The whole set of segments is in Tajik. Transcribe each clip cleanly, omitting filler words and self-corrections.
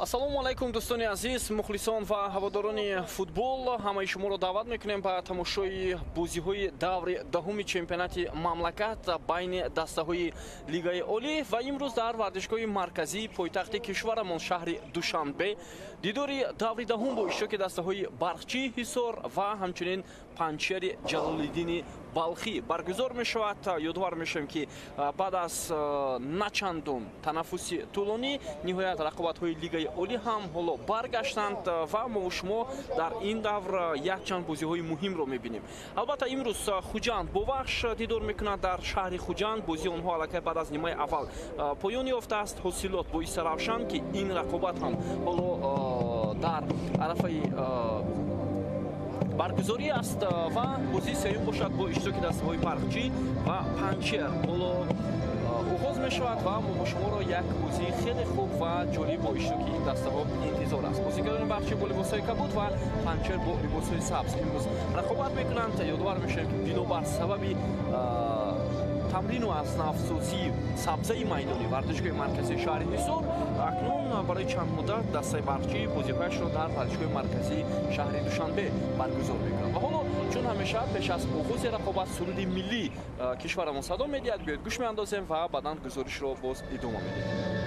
Ассалому алайкум, дӯстони азиз, мухлисон ва ҳаводорони футбол. Ҳамаи шуморо даъват мекунем ба тамошои бозиҳои даври даҳуми чемпионати мамлакат байни дастаҳои Лигаи Олӣ. Ва имрӯз дар варзишгоҳи марказии пойтахти кишварамон, шаҳри Душанбе, дидори даври даҳум бо иштироки дастаҳои Барқчии Ҳисор ва ҳамчунин Панҷшери Ҷалолиддини Балхӣ баргузор мешавад. Ёдовар мешавем, ки баъд аз начандон танаффуси тӯлонӣ ниҳоят рақобатҳои Лигаи Олӣ ҳам ҳоло баргаштанд ва мо шумо дар ин давр якчанд бозиҳои муҳимро мебинем. Албатта, имрӯз Хуҷанд бо Вахш дидор мекунад дар шаҳри Хуҷанд. Бозии онҳо аллакай баъд аз нимаи аввал поён ёфтааст. Ҳосилот боиси равшан, ки ин рақобат ҳам ҳоло дар арафаи баргузорӣ аст. Ва бозии сеюм бошад бо иштироки дастаҳои Барқчӣ ва Панҷшер ҳоло оғоз мешавад ва мо бо шуморо як бозии хеле хуб ва ҷолиб бо иштироки ин дастаҳо интизор аст. Бозигарони Барқчӣ бо либосҳои кабуд ва Панҷшер бо либосҳои сабз имрӯз рақобат мекунанд. Ёдовар мешавем, ки бинобар сабаби тамрину аз навсозии сабзаи майдони варзишгоҳи марказии шаҳри Ҳисор, акнун барои чанд муддат дастаи Барқчӣ бозиҳояшро дар варзишгоҳи марказии шаҳри Душанбе баргузор мекунад. Ва ҳоло, чун ҳамеша, пеш аз оғози рақобат суруди миллии кишварамон садо медиҳад. Биёед, гӯш меандозем ва баъдан гузоришро боз идома медиҳем.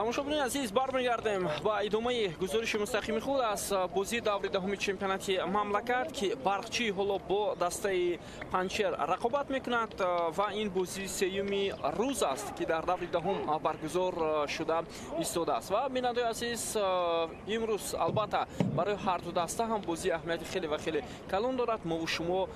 Тамошобинони азиз, бармегардем ба идомаи гузориши мустақими худ аз бозии даври даҳуми чемпионати мамлакат, ки Барқчӣ ҳоло бо дастаи Панҷшер рақобат мекунад. Ва ин бозии сеюми рӯз аст, ки дар даври даҳум баргузор шуда истодааст. Ва, бинандаои азиз, имрӯз албатта барои ҳарду даста ҳам бозии аҳамияти хеле ва хеле калон дорад. Мову шумо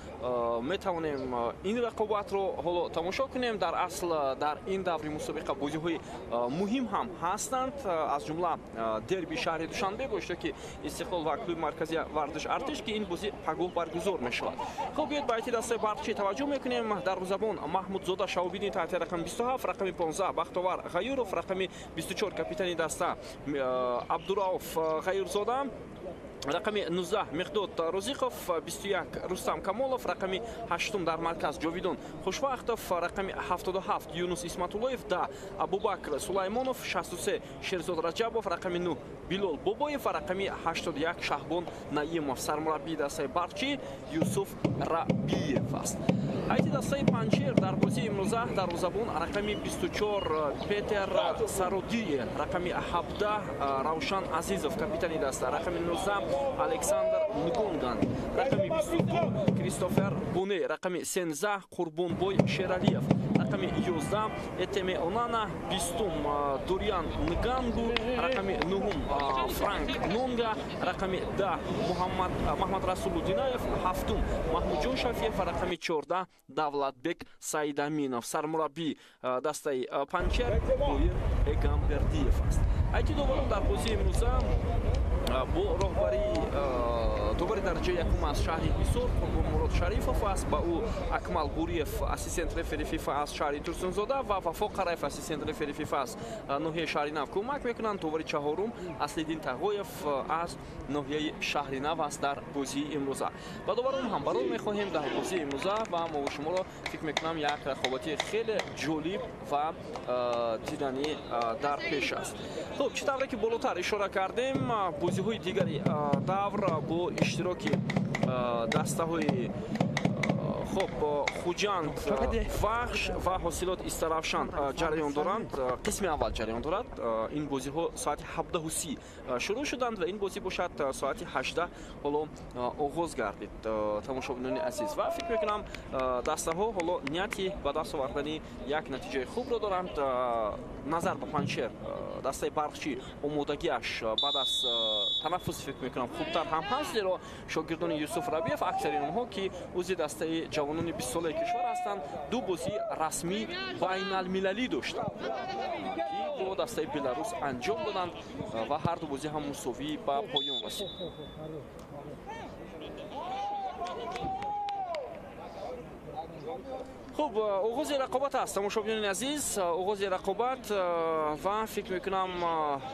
метавонем ин рақобатро ҳоло тамошо кунем. Дар асл, дар ин даври мусобиқа бозиҳои муҳим ҳам ҳастанд, аз ҷумла дерби шаҳри Душанбе бо иштироки Истиқлол ва клуби марказии варзиш Артиш, ки ин бозӣ пагоҳ баргузор мешавад. Хуб, биёед, ба ҳайати дастаи Барқчӣ таваҷҷӯҳ мекунем. Дарвозабон Маҳмудзода Шаҳобиддин таҳти рақами 27, рақами 15 Бахтовар Ғаюров, рақами 24 капитани даста Абдурауф Ғаюрзода, рақами 19 Мехдод Розиқов, 21 Рустам Камолов, рақами 8 дар марказ Ҷовидон Хушвақтов, рақами 77 Юнус Исматуллоев, 10 Абубакр Сулаймонов, 63 Шерзод Раҷабов, рақами 9 Билол Бобоев ва рақами 81 Шаҳбон Наимов. Сармураббии дастаи Барқчӣ Юсуф Рабиев аст. Ҳайати дастаи Панҷшер дар бозии имрӯза: дарвозабон рақами 24 Петер Сародие, рақами 17 Равшан Азизов, капитани даста, рақами 19 Александр Нгонган, рақами 22 Кристофер Боне, рақами 13 Қурбонбой Шералиев, рақами 11 Этеме Онана, 20 Дориан Нгангу, рақами 9. Франк Нонга, рақами 10 Муҳаммад Расул Удинаев, ҳафтум Маҳмудҷон Шафиев ва рақами 14 Давлатбек Саидаминов. Сармураббии дастаи Панҷшер Боир Эгамбердиев аст. Ҳайати доварон дар бозии имрӯза бо роҳбарии довари дараҷаи якум аз шаҳри Ҳисор Қурбонмурод Шарифов аст, ба ӯ Акмал Гуриев, ассистент рефери ФИФА аз шаҳри Турсунзода, ва Вафо Қараев, ассистент рефери ФИФА аз ноҳияи Шаҳри Нав кӯмак мекунанд. Довари чаҳорум Аслиддин Тағоев аз ноҳияи Шаҳри Нав аст дар бозии имрӯза. Ба доварон ҳам барор мехоҳем дар бозии имрӯза ва мо шуморо фикр мекунам як рақобати хеле ҷолиб ва диданӣ дар пеш аст. Хуб, чӣ тавре ки болотар ишора кардем, бозиҳои дигари давр бо иштироки дастаҳои хуб Хуҷанд, Вахш ва Ҳосилот Истаравшан ҷараён доранд. Қисми аввал ҷараён дорад. Ин бозиҳо соати 17:30 шурӯъ шуданд ва ин бозӣ бошад соати 18 ҳоло оғоз гардид. Тамошобинони азиз, ва фикр мекунам дастаҳо ҳоло нияти ба даст овардани як натиҷаи хубро доранд. Назар ба Панҷшер, дастаи Барқчӣ омодагиаш баъд аз танаффус фикр мекунам хубтар ҳам ҳаст, зеро шогирдони Юсуф Рабиев, аксари онҳо ки узви дастаи ҷавонони 20-солаи кишвар ҳастанд, ду бозии расмии байналмилалӣ доштанд, ки бо дастаи Беларус анҷом доданд ва ҳар ду бозӣ ҳам мусовӣ ба поён расид. Хуб, оғози рақобат аст, тамошобинони азиз, оғози рақобат ва фикр мекунам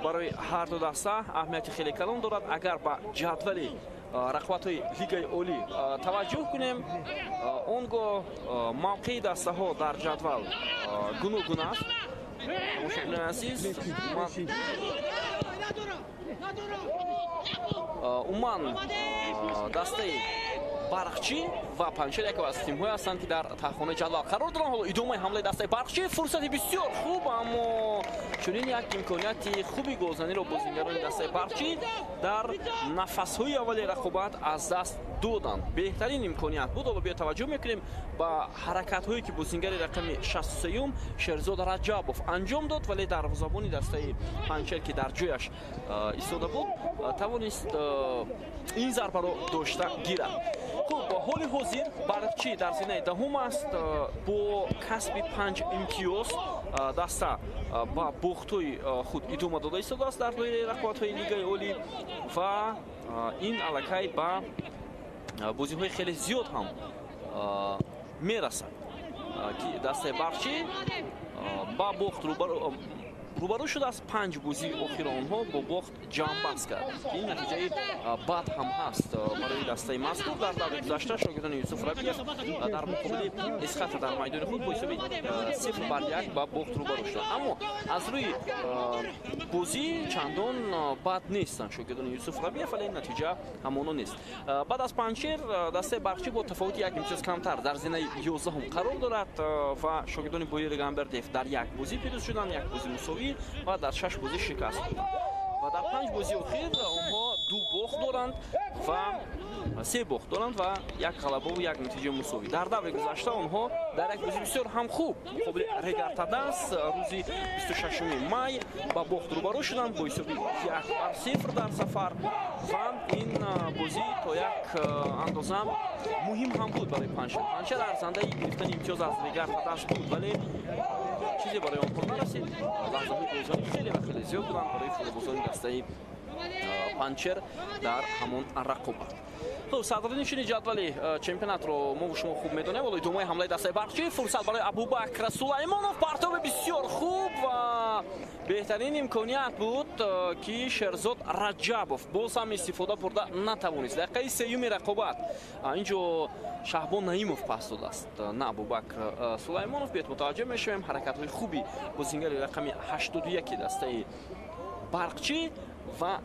барои ҳар ду даста аҳамияти хеле калон дорад. Агар ба ҷадвали рақобатҳои Лигаи Олӣ таваҷҷӯҳ кунем, он гоҳ мавқеи дастаҳо дар ҷадвал гуногун аст. Тамошобинони азиз, умуман дастаи Барқчӣ ва Панҷшер яке аз тимҳое ҳастанд, ки дар таҳхонаи ҷадвал қарор доранд. Ҳоло идомаи ҳамлаи дастаи Барқчӣ, фурсати бисёр хуб, аммо чунин як имконияти хуби голзаниро бозингарони дастаи Барқчӣ дар нафасҳои аввали рақобат аз даст доданд. Беҳтарин имконият буд. Ҳоло биё таваҷҷӯҳ мекунем ба ҳаракатҳое ки бозингари рақами 63 Шерзод Раҷабов анҷом дод, вале дарвозабони дастаи Панҷшер, ки дар ҷояш истода буд, тавонист ин зарбаро дошта гирад. Хуб, ҳоли ҳозир Барқчӣ дар зинаи даҳум аст бо касби 5 имтиёз. Даста ба бохтҳои худ идома дода истодааст дар доираи рақобатҳои Лигаи Олӣ ва ин аллакай ба бозиҳои хеле зиёд ҳам мерасад, ки дастаи Барқчӣ ба бохт рӯбарӯ шудааст. 5 бозии охири онҳо бо бохт ҷамъбаст кард. Ин натиҷаи бад ҳам ҳаст барои дастаи мазкур. Дар даври гузашта шогирдони Юсуф Рабиев дар муқобили Эсхата дар майдони худ бо ҳисоби 0-1 ба бохт рӯбарӯ шуданд. Аммо аз рӯи бозӣ чандон бад нестанд шогирдони Юсуф Рабиев, вале ин натиҷа ҳамоно нест. Баъд аз Панҷшер дастаи Барқчӣ бо тафовути як имтиёз камтар дар зинаи 11 қарор дорад ва шогирдони Боир Эгамбердиев дар як бозӣ пирӯз шуданд, як бозӣ мусовӣ ва дар 6 бозӣ шикаст хӯрданд. Ва дар 5 бозии охир онҳо 2 бохт доранд ва 3 бохт доранд ва як ғалабаву як натиҷаи мусовӣ. Дар даври гузашта онҳо дар як бозии бисёр ҳам хуб муқобили Регартадас рӯзи 26 май ба бохт рӯбарӯ шуданд бо ҳисоби 1-0 дар сафар ва ин бозӣ то як андоза муҳим ҳам буд барои Панҷшер. Панҷшер арзандаи гирифтани имтиёз аз Регартадас буд, вале чизе барои онҳо нарасид. Лаҳзаҳои голзанӣ хеле ва хеле зиёд буданд барои футболбозони дастаи Панҷшер дар ҳамон рақобат. Хуб, садрнишини ҷадвали чемпионатро мо шумо хуб медонем. Ҳоло идомаи ҳамлаи дастаи Барқчӣ, фурсат барои Абубакр Сулаймонов, партоби бисёр хуб ва беҳтарин имконият буд, ки Шерзод Раҷабов боз ҳам истифода бурда натавонист. Дақиқаи сеюми рақобат инҷо Шаҳбон Наимов пас додааст, на Абубакр Сулаймонов. Биёед мутаваҷҷӯҳ мешавем ҳаракатҳои хуби бозингари рақами 81 дастаи Барқчӣ ва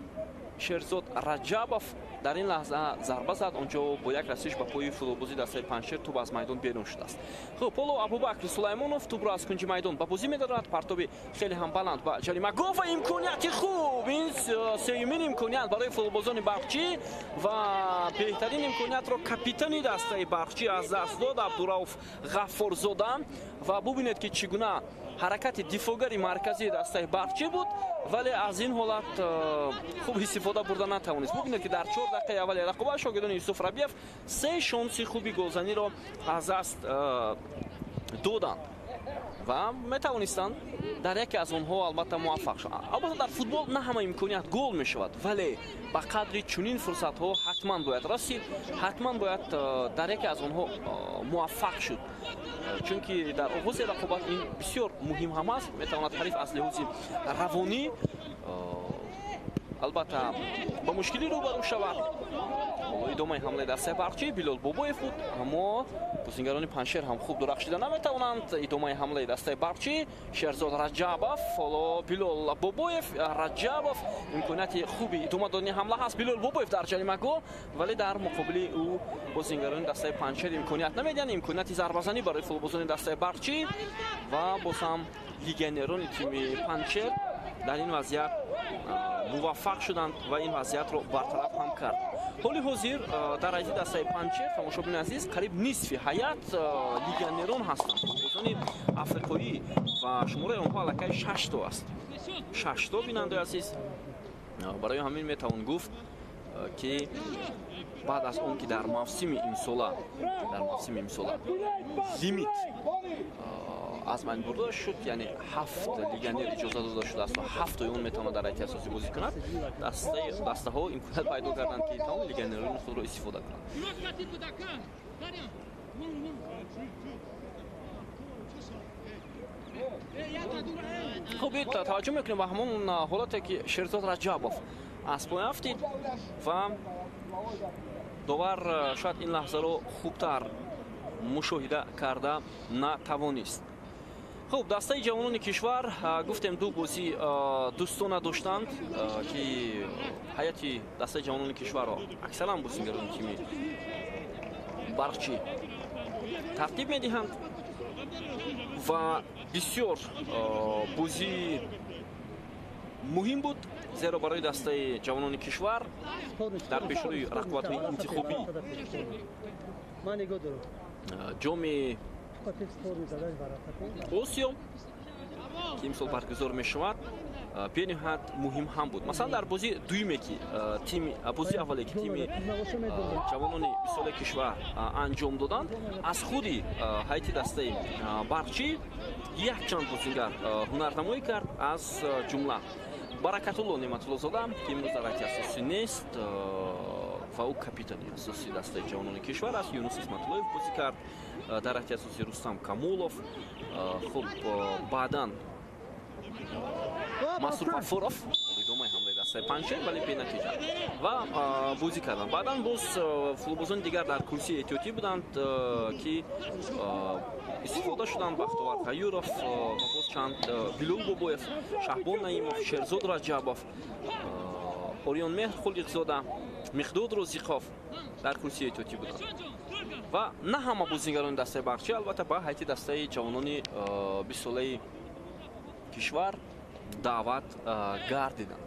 Шерзод Раҷабов дар ин лаҳза зарба зад. Онҷо бо як расиш ба пои футболбози дастаи Панҷшер тӯб аз майдон берун шудааст. Хуб, ҳоло Абубакр Сулаймонов тӯбро аз кунҷи майдон ба бозӣ медорад. Партоби хеле ҳам баланд ба ҷаримагоҳ ва имконияти хуб. Ин сеюмин имконият барои футболбозони Барқчӣ ва беҳтарин имкониятро капитани дастаи Барқчӣ аз даст дод, Абдурауф Ғаффорзода. Ва бубинед, ки чӣ гуна Ҳаракати дифоъгари марказии дастаи Барқчӣ буд, вале аз ин ҳолат хуб истифода бурда натавонист. Бубинед, ки дар 4 дақиқаи аввали рақобат шогирдони Юсуф Рабиев 3 шонси хуби голзаниро аз даст доданд ва метавонистанд дар яке аз онҳо албатта муваффақ шаванд. Албатта, дар футбол на ҳама имконият гол мешавад, вале ба қадри чунин фурсатҳо ҳатман бояд расид, ҳатман бояд дар яке аз онҳо муваффақ шуд, чунки дар оғози рақобат ин бисёр муҳим ҳам аст. Метавонад ҳариф аз лиҳози равонӣ албатта ба мушкилӣ рӯбарӯ шавад. Ҳоло идомаи ҳамлаи дастаи Барқчӣ, Билол Бобоев буд, аммо бозингарони Паншер ҳам хуб дурахшида наметавонанд. Идомаи ҳамлаи дастаи Барқчӣ, Шерзод Раҷабов, ҳоло Билол Бобоев, Раҷабов, имконияти хуби идома додани ҳамла ҳаст. Билол Бобоев дар ҷаримагоҳ, вале дар муқобили ӯ бозингарони дастаи Паншер имконият намедиҳанд. Имконияти зарбазанӣ барои футболбозони дастаи Барқчӣ ва боз ҳам легионерони тими Паншер дар ин вазъият муваффақ шуданд ва ин вазъиятро бартараф ҳам кард. Ҳоли ҳозир дар ҳайати дастаи Панчер, тамошобини азиз, қариб нисфи ҳаят легионерон ҳастанд, футболбозони африқоӣ, ва шумораи онҳо аллакай 6 то аст. 6 то, бинандаи азиз. Барои ҳамин метавон гуфт, ки баъд аз он ки дар мавсими имсола лимит аз майн бурда шуд, яъне 7 легионер иҷоза дода шудааст ва 7тои он метавонад дар ҳайати асосӣ бозӣ кунад, дастаҳо имконият пайдо карданд, ки тамоми легионерони худро истифода кунанд. Хуб, таваҷҷӯҳ мекунем ба ҳамон ҳолате, ки Шерзод Раҷабов аз пой афтид ва довар шояд ин лаҳзаро хубтар мушоҳида карда натавонист. Хуб, дастаи ҷавонони кишвар, гуфтем, 2 бозӣ дӯстона доштанд, ки ҳайати дастаи ҷавонони кишварро аксаран бозингарони тими Барқчӣ тартиб медиҳанд ва бисёр бозии муҳим буд, зеро барои дастаи ҷавонони кишвар дар пешрӯи рақобатҳои интихобӣ ҷоми Осиё, ки имсол баргузор мешавад, бениҳоят муҳим ҳам буд. Масалан, дар бозии дуюме, ки тими бозии аввале, ки тими ҷавонони бистсолаи кишвар анҷом доданд, аз худи ҳайати дастаи Барқчӣ якчанд бозингар ҳунарнамоӣ кард, аз ҷумла Баракатулло Неъматуллозода, ки имрӯз дар ҳайати асосӣ нест ва ӯ капитани асосии дастаи ҷавонони кишвар аст. Юнус Исматуллоев бозӣ кард, дар ҳайати асосӣ Рустам Камолов, хуб, баъдан Масур Ғафуров, идомаи ҳамлаи дастаи Панҷшер, вале бенатиҷа ва бозӣ карданд. Баъдан боз футболбозони дигар дар курсии эҳтиётӣ буданд, ки истифода шуданд: Бахтовар Ғаюров ва боз чанд, Билол Бобоев, Шаҳбон Наимов, Шерзод Раҷабов, Ориён Меҳр Хулиқзода, Миқдод Розиқов дар курсии эҳтиётӣ буданд. Ва на ҳама бозингарони дастаи Барқчӣ албатта ба ҳайати дастаи ҷавонони бистсолаи кишвар даъват гардиданд,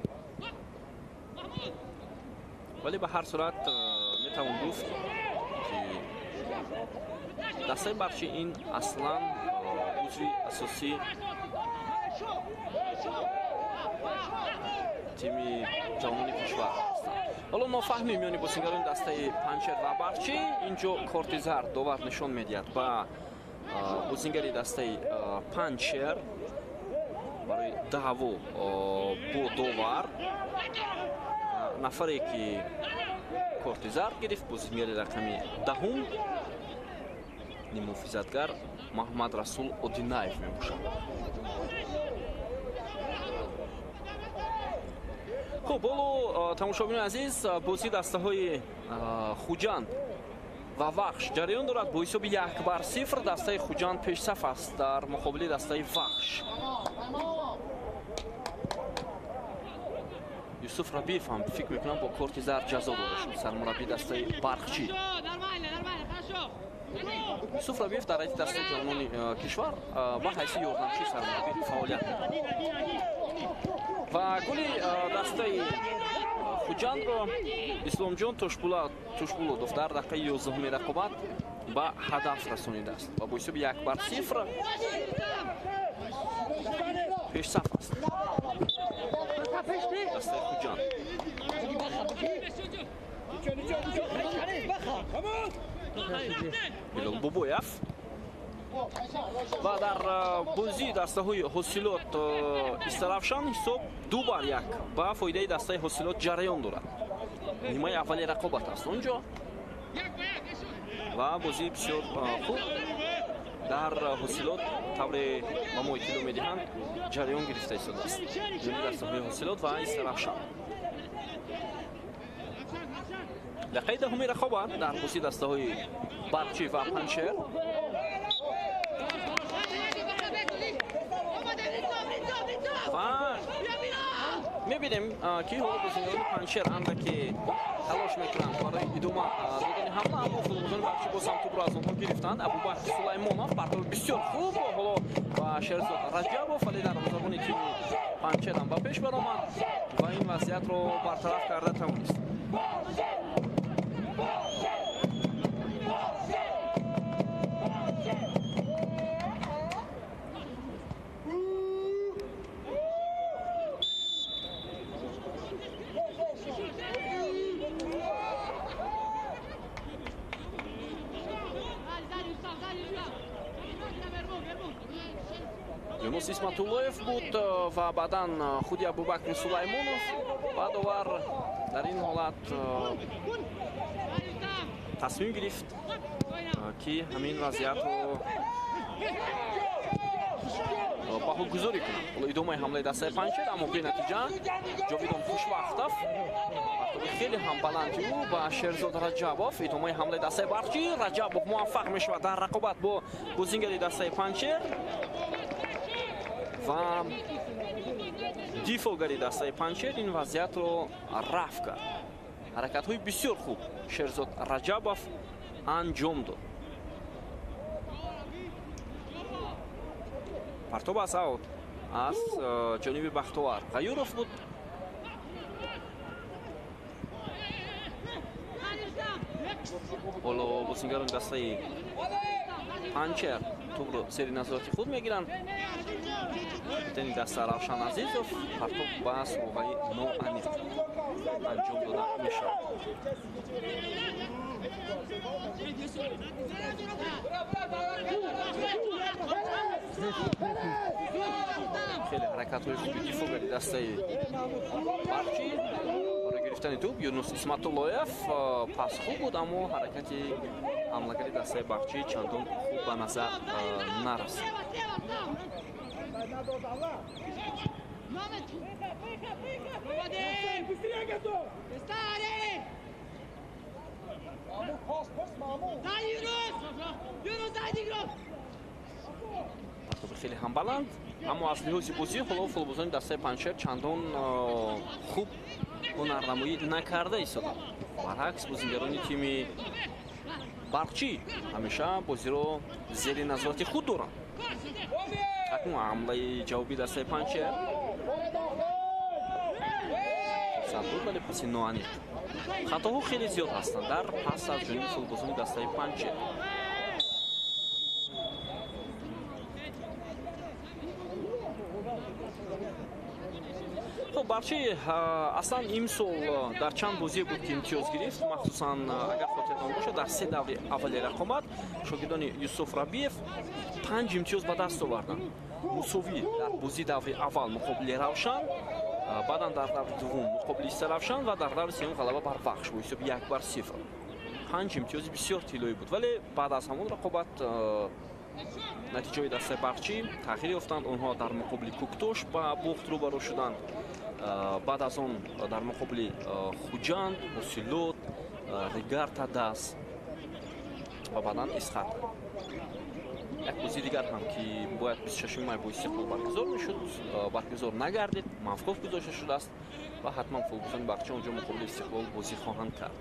вале ба ҳар сурат метавон гуфт, ки дастаи Барқчӣ ин аслан узви асосии тими ҷавонони кишвар ҳастанд. Ҳоло нофаҳмӣ миёни бозингарони дастаи Панҷшер ва Барқчӣ. Инҷо корти зард довар нишон медиҳад ба бозингари дастаи Панҷшер барои даъво бо довар. Нафаре, ки корти зард гирифт, бозингари рақами 10, ниммуҳофизатгар Маҳмад Расул Одинаев мебошад. Хуб, ҳоло, тамошобинони азиз, бозии дастаҳои Хуҷанд ва Вахш ҷараён дорад. Бо ҳисоби 1-0 дастаи Хуҷанд пешсаф аст дар муқобили дастаи Вахш. Юсуф Рабиев ҳам, фикр мекунам, бо корти зард ҷазо дода шуд, сармураббии дастаи Барқчӣ. Юсуф Рабиев дар ҳайати дастаи ҷавонони кишвар ба ҳайси ёрдамчии сармураббӣ фаъолият мекунад. Ва голи дастаи Хуҷандро Исломҷон Тошбулодов дар дақиқаи 11-уми рақобат ба ҳадаф расонидааст ва бо ҳисоби 1-0 пешсаф аст. Дастаи Хуҷанд. Билол Бобоев ва дар бозии дастаҳои Ҳосилот Истаравшан ҳисоб 2-1 ба фоидаи дастаи Ҳосилот ҷараён дорад. Нимаи аввали рақобат аст онҷо ва бозии бисёр хуб дар Ҳосилот тавре ба мо иттилоъ медиҳанд ҷараён гирифта истодааст. Миёни дастаҳои Ҳосилот ва Истаравшан. Дақиқаи даҳуми рақобат дар бозии дастаҳои Барқчӣ ва Панҷшер. Ва мебинем ки ҳоло бозингарони Панҷшер андаке талош мекунанд барои идома додани ҳамла, аммо футболбозони Барқчӣ боз ҳам тӯбро аз онҳо гирифтанд. Абубакр Сулаймонов партови бисёр хуб ҳоло ба Шерзод Раҷабов, вале дарвозабони тими Панҷшер ҳам ба пеш баромад ва ин вазъиятро бартараф карда тавонист. Юнус Исматуллоев буд ва баъдан худи Абубакр Сулаймонов ва довар дар ин ҳолат тасмим гирифт ки ҳамин вазъиятро баҳогузорӣ кунад. Ҳоло идомаи ҳамлаи дастаи Панҷшер, аммо бенатиҷа. Ҷовидон Хушвақтов хеле ҳам баланди ӯ ба Шерзод Раҷабов. Идомаи ҳамлаи дастаи Барқчӣ. Раҷабов муваффақ мешавад дар рақобат бо бозингари дастаи Панҷшер ва дифоъгари дастаи Панҷшер ин вазъиятро рафъ кард. Ҳаракатҳои бисёр хуб Шерзод Раҷабов анҷом дод. Партоб аз аут аз ҷониби Бахтовар Ғаюров буд. Ҳоло бозингарони дастаи Панҷшер тӯбро зери назорати худ мегиранд. Капитани даста Равшан Азизов партоб ба суроғаи ноаниқ анҷом дода мешавад. Хеле ҳаракатҳои хуби дифоъгари дастаи Барқчӣ барои гирифтани тӯб. Юнус Исматуллоев пас хуб буд, аммо ҳаракати ҳамлагари дастаи Барқчӣ чандон хуб ба назар нарасид. Партоби хеле ҳам баланд, аммо аз лиҳози бозӣ ҳоло футболбозони дастаи Панҷшер чандон хуб ҳунарнамоӣ накарда истоданд. Баръакс, бозингарони тими Барқчӣ ҳамеша бозиро зери назорати худ доранд. Акнун ҳамлаи ҷавобии дастаи Панҷшер фурсат буд, вале паси ноаниқ. Хатоҳо хеле зиёд ҳастанд дар пас аз ҷониби футболбозони дастаи Панҷшер. Хуб, Барқчӣ аслан имсол дар чанд бозие буд ки имтиёз гирифт, махсусан агар хотиртон бошад дар се даври аввали рақобат шогирдони Юсуф Рабиев 5 имтиёз ба даст оварданд. Мусовӣ дар бозии даври аввал муқобили Равшан, баъдан дар даври дуввум муқобили Истаравшан ва дар даври сеюм ғалаба бар Вахш бо ҳисоби 1-0. 5 имтиёзи бисёр тиллоӣ буд, вале баъд аз ҳамон рақобат натиҷаҳои дастаи Барқчӣ тағйир ёфтанд. Онҳо дар муқобили Кӯктош ба бохт рӯбарӯ шуданд. Баъд аз он дар муқобили Хуҷанд, Ҳосилот, Регар Тадас ва баъдан Исхат. Як бозии дигар ҳам ки бояд 26 май бо Истиқлол баргузор мешуд, баргузор нагардид, мавқуф гузошта шудааст ва ҳатман футболбозони Барқчӣ онҷо муқобили Истиқлол бозӣ хоҳанд кард.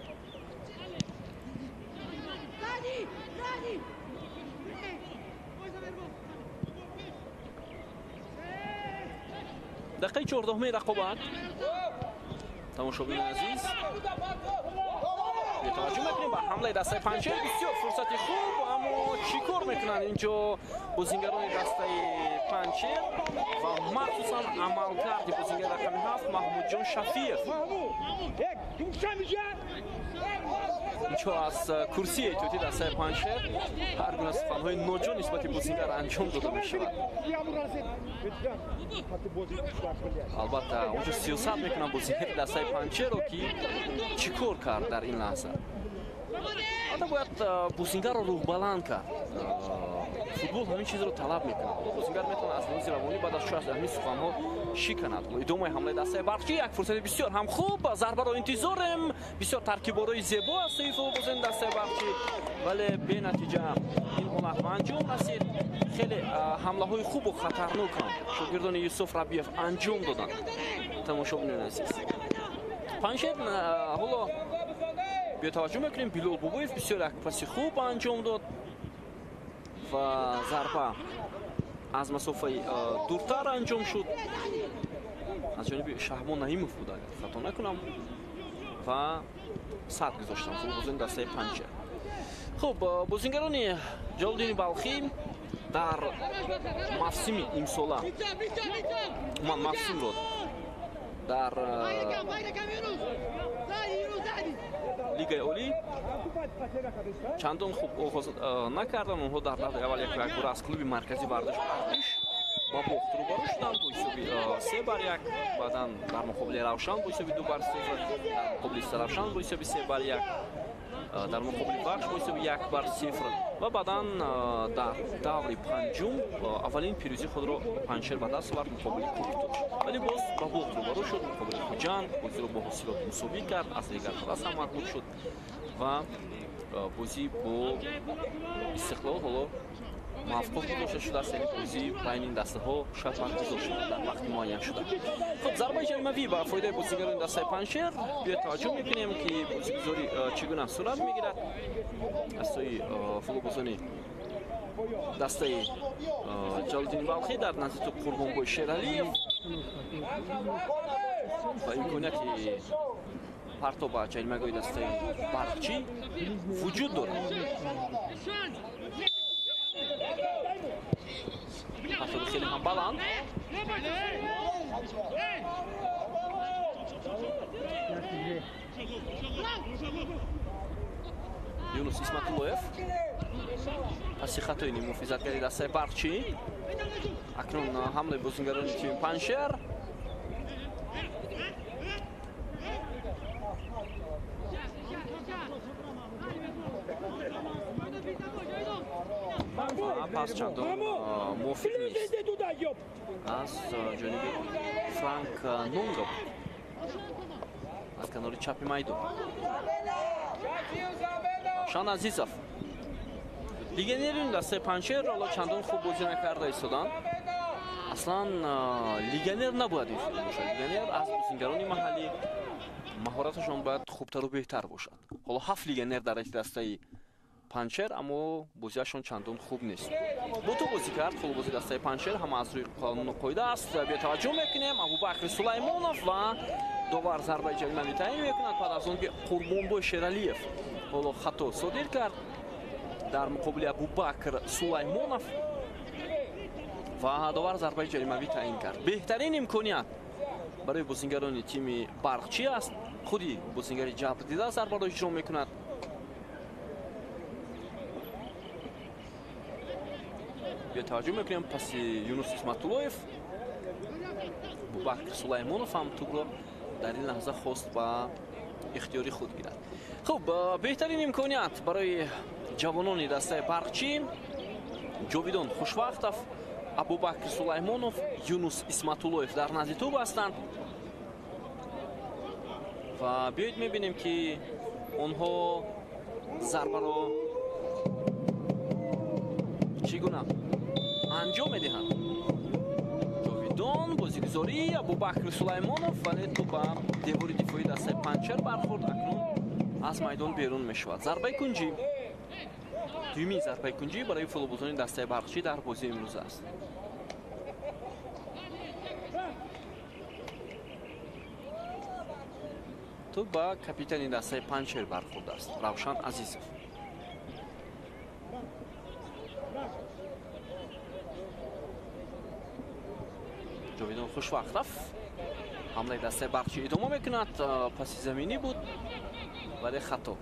Дақиқаи 14-уми рақобат. Тамошобинони азиз, Таваҷҷӯҳ мекунем ба ҳамлаи дастаи Панҷшер. Бисёр фурсати хуб, аммо чӣ кор мекунанд инҷо бозингарони дастаи Панҷшер ва махсусан амалкарди бозингари рақами 7 Маҳмудҷон Шафиев. Инҷо аз курсии эҳтиётии дастаи Панҷшер ҳар гуна суханҳои ноҷо нисбати бозингар анҷом дода мешавад. Албатта, онҷо сиёсат мекунанд бозингари дастаи Панҷшерро, ки чӣ кор кард дар ин лаҳза. Албатта, бояд бозингарро рӯҳбаланд кард. Футбол ҳамин чизро талаб мекунад. Бозингар метавонад аз лиҳози равонӣ баъд аз шояд ҳамин суханҳо шиканад. Идомаи ҳамлаи дастаи Барқчӣ, як фурсати бисёр ҳам хуб, зарбаро интизорем. Бисёр таркиборои зебо аз сӯи футболбозони дастаи Барқчӣ, вале бенатиҷа ин ҳолат ба анҷом расид. Хеле ҳамлаҳои хубу хатарнок ҳам шогирдони Юсуф Рабиев анҷом доданд. Тамошобинони азиз, Панҷшер ҳоло биё таваҷҷӯҳ мекунем, Билол Бобоев бисёр як паси хуб анҷом дод ва зарба аз масофаи дуртар анҷом шуд аз ҷониби Шаҳбон Наимов буд, агар хато накунам, ва сад гузоштанд футболбозони дастаи Панҷшер. Хуб, бозингарони Ҷалолиддини Балхӣ дар мавсими имсола, умуман мавсимро дар лигаи олӣ чандон хуб оғоз накарданд. Онҳо дар давраи аввал якбора аз клуби марказии варзиш Артиш ба бохт рӯбарӯ шуданд бо ҳисоби 3-1, баъдан дар муқобили Равшан бо ҳисоби 2-0, дар муқобили Саравшан бо ҳисоби 3-1, дар муқобили Вахш бо ҳисоби 1-0 ва баъдан дар даври панҷум аввалин пирӯзии худро Панҷшер ба даст овард муқобили Кӯктош, вале боз ба бохт рӯбарӯ шуд муқобили Хуҷанд, бозиро бо ҳосилот мусовӣ кард, аз Регар-Талас ҳам мағлуб шуд ва бозӣ бо Истиқлол ҳоло мавқуф гузошта шудааст, яъне бозӣ байни ин дастаҳо шояд баргузор шуда дар вақти муайян шуда. Хуб, зарбаи ҷаримавӣ ба фоидаи бозигарони дастаи Панҷшер. Биёед таваҷҷӯҳ мекунем, ки бозигузорӣ чӣ гуна сурат мегирад аз сӯи футболбозони дастаи Ҷалолиддини Балхӣ. Дар назди тӯб Қурбонбой Шералиев ва имконияти партоб ба ҷаримагоҳи дастаи Барқчӣ вуҷуд дорад. Партоби хеле ҳам баланд. Юнус Исматуллоев паси хатои муҳофизатгари дастаи Барқчӣ. Акнун ҳамлаи бозингарони тими Панҷшер. Пас чандон мувофиқ нест аз ҷониби Франк Нонго аз канори чапи майдон. Равшан Азизов, легионери дастаи Панҷшер, ҳоло чандон хуб бозӣ накарда истоданд. Аслан легионер набояд ин хуб бошад. Легионер аз бозингарони маҳаллӣ маҳораташон бояд хубтару беҳтар бошад. Ҳоло 7 легионер дар дастаи Панҷшер, аммо бозиашон чандон хуб нест. Бо ту бозӣ кард футболбози дастаи Панҷшер, ҳама аз рӯи қонуну қоида аст. Биё таваҷҷӯҳ мекунем, Абубакр Сулаймонов ва довар зарбаи ҷаримавӣ таъин мекунад пас аз он ки Қурбонбой Шералиев ҳоло хато содир кард дар муқобили Абубакр Сулаймонов ва довар зарбаи ҷаримавӣ таъин кард. Беҳтарин имконият барои бозингарони тими Барқчӣ аст. Худи бозингари ҷабрдида зарбаро иҷро мекунад. Биё таваҷҷӯҳ мекунем, паси Юнус Исматуллоев Абубакр Сулаймонов ҳам тӯбро дар ин лаҳза хост ба ихтиёри худ гирад. Хуб, беҳтарин имконият барои ҷавонони дастаи Барқчӣ Ҷовидон Хушвақтов, Абубакр Сулаймонов, Юнус Исматуллоев дар назди тӯб ҳастанд ва биёед мебинем, ки онҳо зарбаро чӣ гуна анҷом медиҳанд. Ҷовидон, бозигузорӣ Абубакр Сулаймонов, вале тӯб ба девори дифоии дастаи Панҷшер бархӯрд. Акнун аз майдон берун мешавад. Зарбаи кунҷӣ, дуюмин зарбаи кунҷӣ барои футболбозони дастаи Барқчӣ дар бозии имрӯз аст. Тӯб ба капитани дастаи Панҷшер бархӯрдааст, Равшан Азизов. Ҷовидон Хушвақт рафт. Ҳамлаи дастаи Барқчӣ идома мекунад. Паси заминӣ буд, вале хато.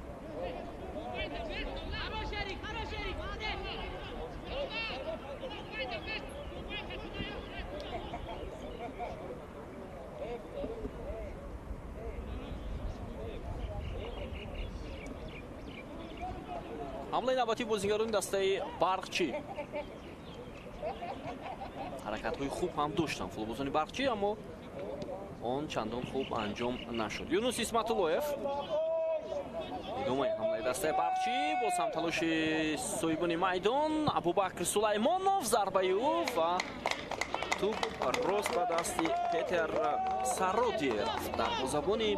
Ҳамлаи навбатии бозигарони дастаи Барқчӣ. Ҳаракатҳои хуб ҳам доштанд футболбозони Барқчӣ, аммо он чандон хуб анҷом нашуд. Юнус Исматуллоев. Идомаи ҳамлаи дастаи Барқчӣ, боз ҳам талоши соҳибони майдон. Абубакр Сулаймонов, зарбаи ӯ ва тӯб рост ба дасти Петер Сароди рафт, дарвозабони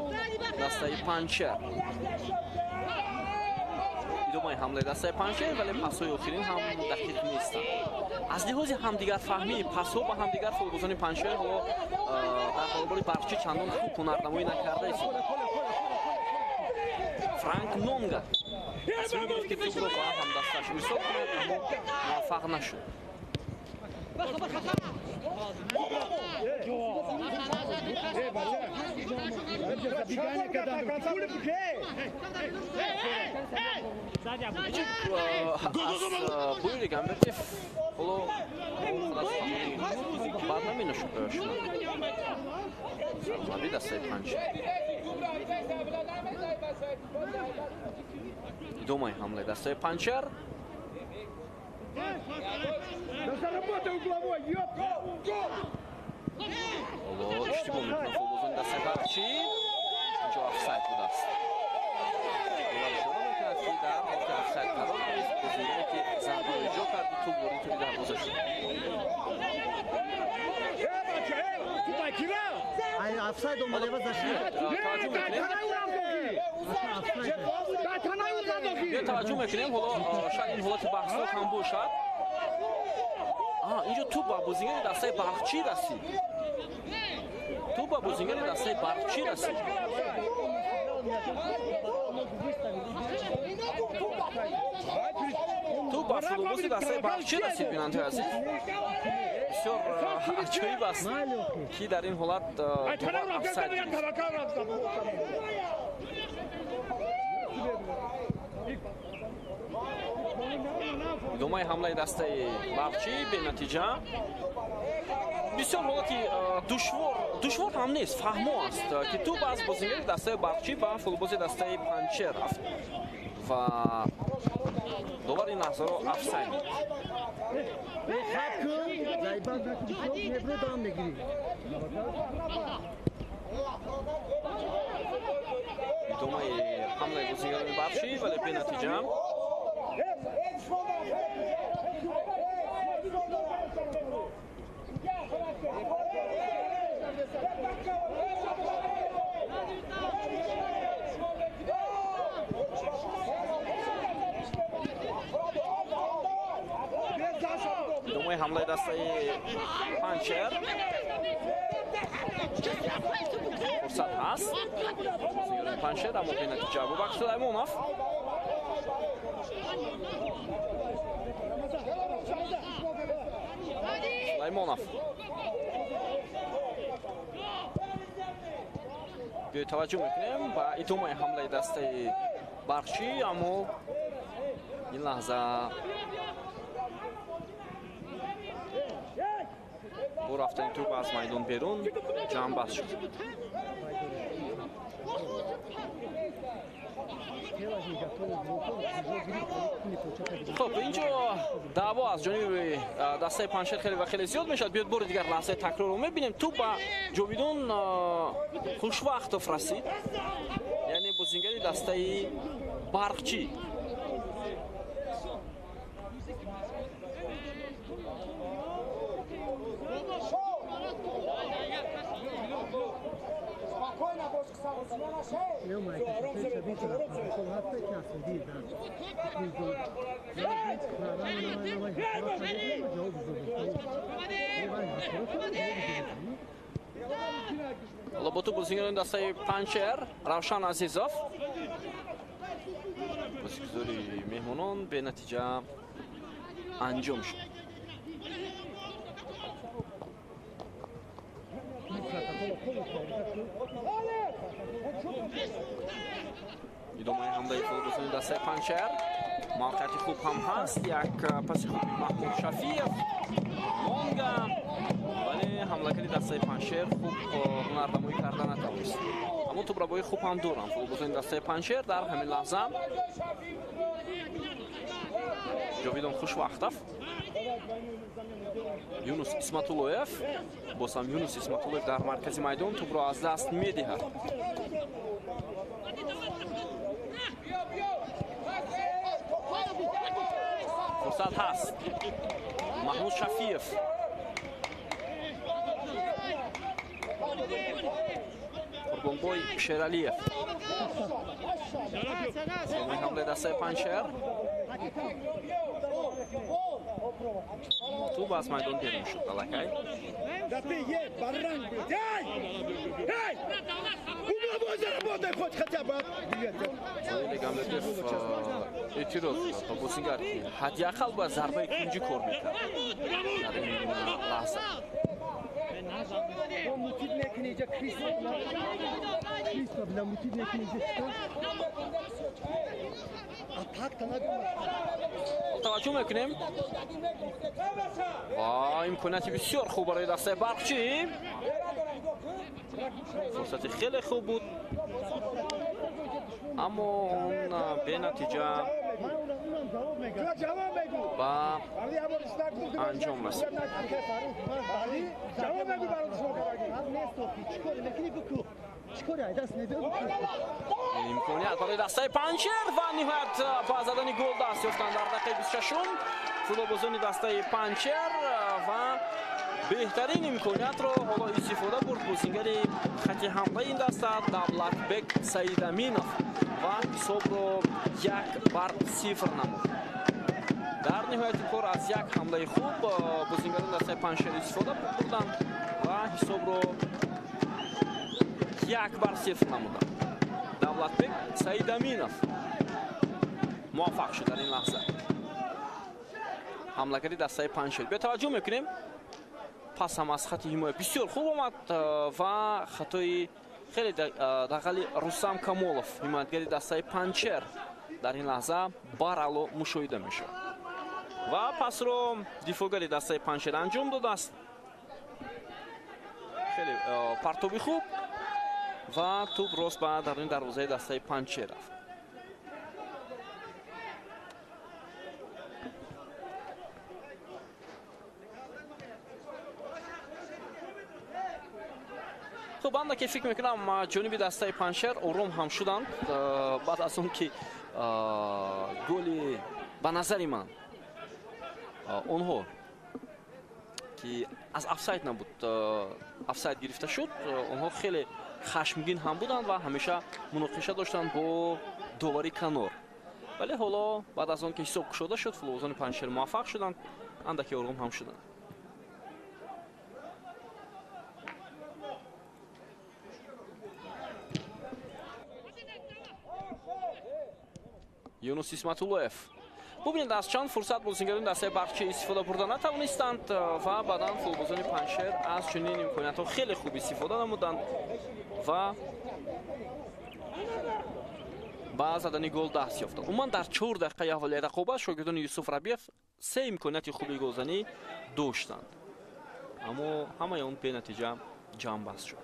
дастаи Панҷшер. Идомаи ҳамлаи дастаи Панҷшер, вале пасҳои охирин ҳам дақиқ нестанд. Аз лиҳози ҳамдигарфаҳмӣ, пасҳо ба ҳамдигар футболбозони Панҷшер ҳоло дар баробари Барқчӣ чандон хуб ҳунарнамоӣ накарда истодаанд. Франк Нонга тасмим гирифт, ки тӯбро ба ҳамдасташ ирсол кунад, аммо муваффақ нашуд. Аз буйри Гамбертев ҳоло бад наменошуд. Сармурабби дастаи Панҷшер. Идомаи ҳамлаи дастаи Панҷшер. Ҳоло иштибоҳ мекунад футболбозони дастаи Барқчӣ. Инҷо офсайд будааст. Довар ишора мекунад, ки дар ҳолати офсайд қарор гирифт бозингаре, ки зарбаро иҷро кард, тӯб ворид тури дарвоза шуд. Биё таваҷҷӯҳ мекунем, ҳоло шояд ин ҳолати баҳснок ҳам бошад. Инҷо тӯб ба бозингари дастаи Барқчӣ расид. Тӯб ба бозингари дастаи Барқчӣ расид. Тӯб ба футболбози дастаи Барқчӣ расид, бинандаи азиз. Бисёр аҷоиб аст, ки дар ин ҳолат довар офсайд гирифт. Идомаи ҳамлаи дастаи Барқчӣ бенатиҷа. Бисёр ҳолати душвор ҳам нест, фаҳмо аст, ки тӯб аз бозингари дастаи Барқчӣ ба футболбози дастаи Панҷшер рафт ва довар ин лаҳзаро офсайд дид. Идомаи ҳамлаи бозингарони Барқчӣ, вале бенатиҷа. Идомаи ҳамлаи дастаи Панҷшер. Фурсат ҳаст бозингарони Панҷшер, аммо бенатиҷа. Абубакр Сулаймонов. Сулаймонов. Биёед таваҷҷӯҳ мекунем ба идомаи ҳамлаи дастаи Барқчӣ, аммо ин лаҳза бо рафтани тӯб аз майдон берун ҷамъбаст шуд. Хуб, инҷо даъво аз ҷониби дастаи Панҷшер хеле ва хеле зиёд мешавад. Биёед бори дигар лаҳзаи такрорро мебинем. Тӯб ба Ҷовидон Хушвақтов расид, яъне бозингари дастаи Барқчӣ. Ҳоло бо тӯб бозигарони дастаи Панҷшер, Равшан Азизов. Бозигузори меҳмонон бенатиҷа анҷом шуд. Идомаи ҳамлаи футболбозони дастаи Панҷшер. Мавқеияти хуб ҳам ҳаст. Як паси хуби Маҳмуд Шафиев. Лонга. Вале ҳамлагари дастаи Панҷшер хуб ҳунарнамоӣ карда натавонист. Аммо тӯбрабои хуб ҳам доранд футболбозони дастаи Панҷшер дар ҳамин лаҳза. Ҷовидон Хушвахтов, Юнус Исматуллоев, боз ҳам Юнус Исматуллоев дар маркази майдон тӯбро аз даст медиҳад. Фурсат ҳаст. Маҳмуд Шафиев. Қурбонбой Шералиев. Идомаи ҳамлаи дастаи Панҷшер. Тӯб аз майдон берун шуд аллакай. Гамлетов эътироз ба бозигар ки ҳадди ақал бояд зарбаи кунҷӣ кор мекард дар ин лаҳза. Таваҷҷӯҳ мекунем ва имконияти бисёр хуб барои дастаи Барқчӣ. Фурсати хеле хуб буд, аммо он бенатиҷа ба анҷом расид. Имконият барои дастаи Панҷшер ва ниҳоят ба задани гол даст ёфтанд дар дақиқаи 26-ум футболбозони дастаи Панҷшер ва беҳтарин имкониятро ҳоло истифода бурд бозингари хати ҳамлаи ин даста Давлатбек Саидаминов ва ҳисобро 1-0 намуд. Дар ниҳояти кор аз як ҳамлаи хуб бозингарони дастаи Панҷшер истифода бурданд ва ҳисобро 1-0 намуданд. Давлатбек Саидаминов муваффақ шуд дар ин лаҳза. Ҳамлагари дастаи Панҷшер. Бетаваҷҷӯҳ мекунем, пас ҳам аз хати ҳимоя бисёр хуб омад ва хатои хеле дағали Рустам Камолов, ҳимоятгари дастаи Панҷшер, дар ин лаҳза барало мушоҳида мешавад. Ва пасро дифоъгари дастаи Панҷшер анҷом додааст. Хеле партоби хуб ва тӯб рост ба даруни дарвозаи дастаи Панҷшер рафт. Хуб, андаке фикр мекунам ҷониби дастаи Панҷшер ором ҳам шуданд баъд аз он ки голи ба назари ман онҳо ки аз офсайд набуд, офсайд гирифта шуд, онҳо хеле хашмгин ҳам буданд ва ҳамеша муноқиша доштанд бо довари канор. Вале ҳоло баъд аз он ки ҳисоб кушода шуд, футболбозони Панҷшер муваффақ шуданд, андаке ором ҳам шуданд. Юнус Исматуллоев. Бубинед, аз чанд фурсат бозингарони дастаи Барқчӣ истифода бурда натавонистанд ва баъдан футболбозони Панҷшер аз чунин имкониятҳо хеле хуб истифода намуданд ва ба задани гол даст ёфтанд. Умуман дар 4 дақиқаи аввали рақобат шогирдони Юсуф Рабиев 3 имконияти хуби голзанӣ доштанд, аммо ҳамаи он бенатиҷа ҷамъбаст шуд.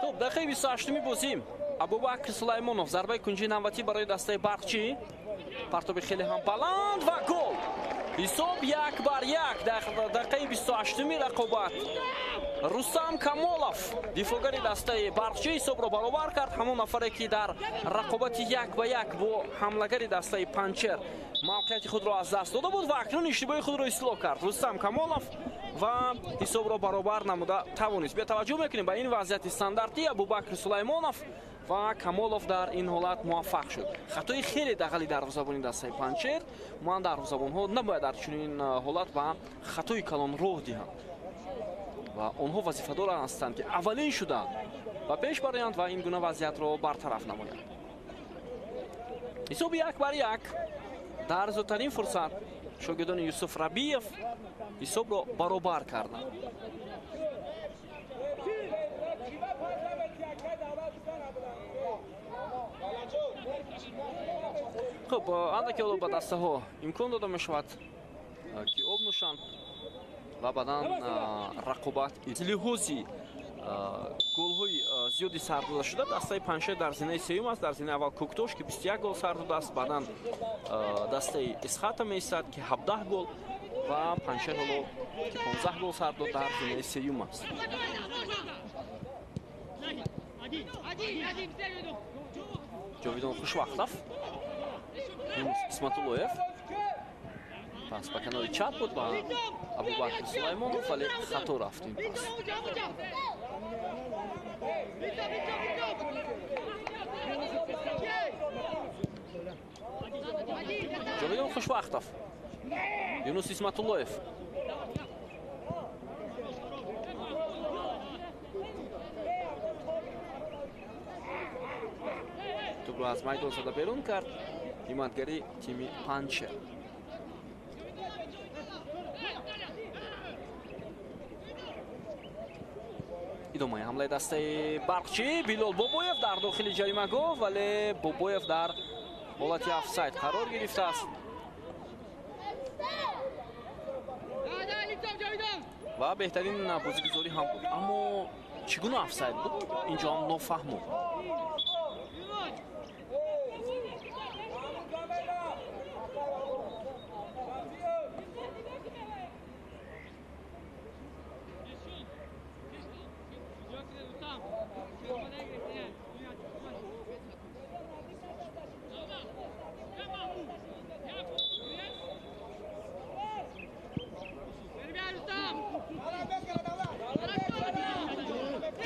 Хуб, дақиқаи 28-уми бозӣ Абубакр Сулаймонов зарбаи кунҷии навбатӣ барои дастаи Барқчӣ. Партоби хеле ҳам баланд ва гол. Ҳисоб 1-1 дар дақиқаи 28-уми рақобат. Рустам Камолов, дифоъгари дастаи Барқчӣ, ҳисобро баробар кард. Ҳамон нафаре ки дар рақобати 1-1 бо ҳамлагари дастаи Панҷшер мавқеияти худро аз даст дода буд ва акнун иштибоҳи худро ислоҳ кард Рустам Камолов ва ҳисобро баробар намуда тавонист. Бетаваҷҷӯҳ мекунем ба ин вазъияти стандартӣ Абубакр Сулаймонов Ва Камолов дар ин ҳолат муваффақ шуд. Хатои хеле дағали дарвозабони дастаи Панҷшер. Ман дарвозабонҳо набояд дар чунин ҳолат ба хатои калон роҳ диҳанд ва онҳо вазифадор ҳастанд, ки аввалин шуда ба пеш бароянд ва ин гуна вазъиятро бартараф намоянд. Ҳисоби 1-1. Дар зудтарин фурсат шогирдони Юсуф Рабиев ҳисобро баробар карданд. Хуб, андаке ҳоло ба дастаҳо имкон дода мешавад, ки об нӯшанд ва баъдан рақобат. Лиҳози голҳои зиёди сар дода шуда, дастаи Панҷшер дар зинаи сеюм аст. Дар зинаи аввал Кӯктош, ки 21 гол сар додааст, баъдан дастаи Исхата меистад, ки 17 гол, ва Панҷшер ҳоло, ки 15 гол сар дод, дар зинаи сеюм аст. Ҷовидон Хушвақтов, Юнус Исматуллоев пас ба канори чап буд ба Абубакр Сулаймонов, вале хато рафт ин пас. Ҷовидон Хушвақтов, Юнус Исматуллоев. Тӯбро аз майдон зада берун кард ҳимоятгари тими Панҷшер. Идомаи ҳамлаи дастаи Барқчӣ. Билол Бобоев дар дохили ҷаримагоҳ, вале Бобоев дар ҳолати офсайд қарор гирифтааст ва беҳтарин бозигузорӣ ҳам буд, аммо чӣ гуна офсайд буд, инҷо ҳам нофаҳмо.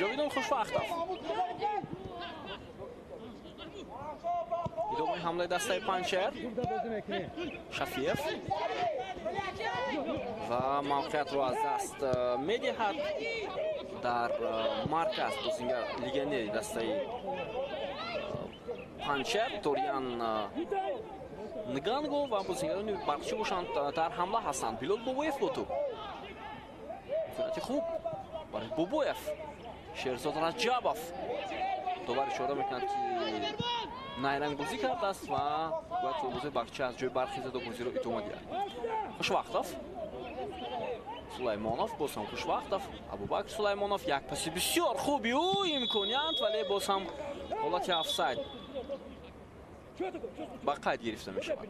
Ҷовидон Хушвақтов. Идомаи ҳамлаи дастаи Панҷшер. Шафиев ва мавқеиятро аз даст медиҳад. Дар марказ бозингар легионери дастаи Панҷшер Ториан Нганго ва бозингарони Барқчӣ бошанд дар ҳамла ҳастанд. Билол Бобоев бо тӯб. Имконияти хуб барои Бобоев. Шерзод Раҷабов довар ишора мекунад, ки найрангбозӣ кардааст ва бояд футболбози Барқчӣ аз ҷои бархезаду бозиро идома диҳад. Хушвақтов, Сулаймонов, боз ҳам Хушвақтов, Абубакр Сулаймонов, як паси бисёр хуби ӯ, имконият, вале боз ҳам ҳолати офсайд ба қайд гирифта мешавад.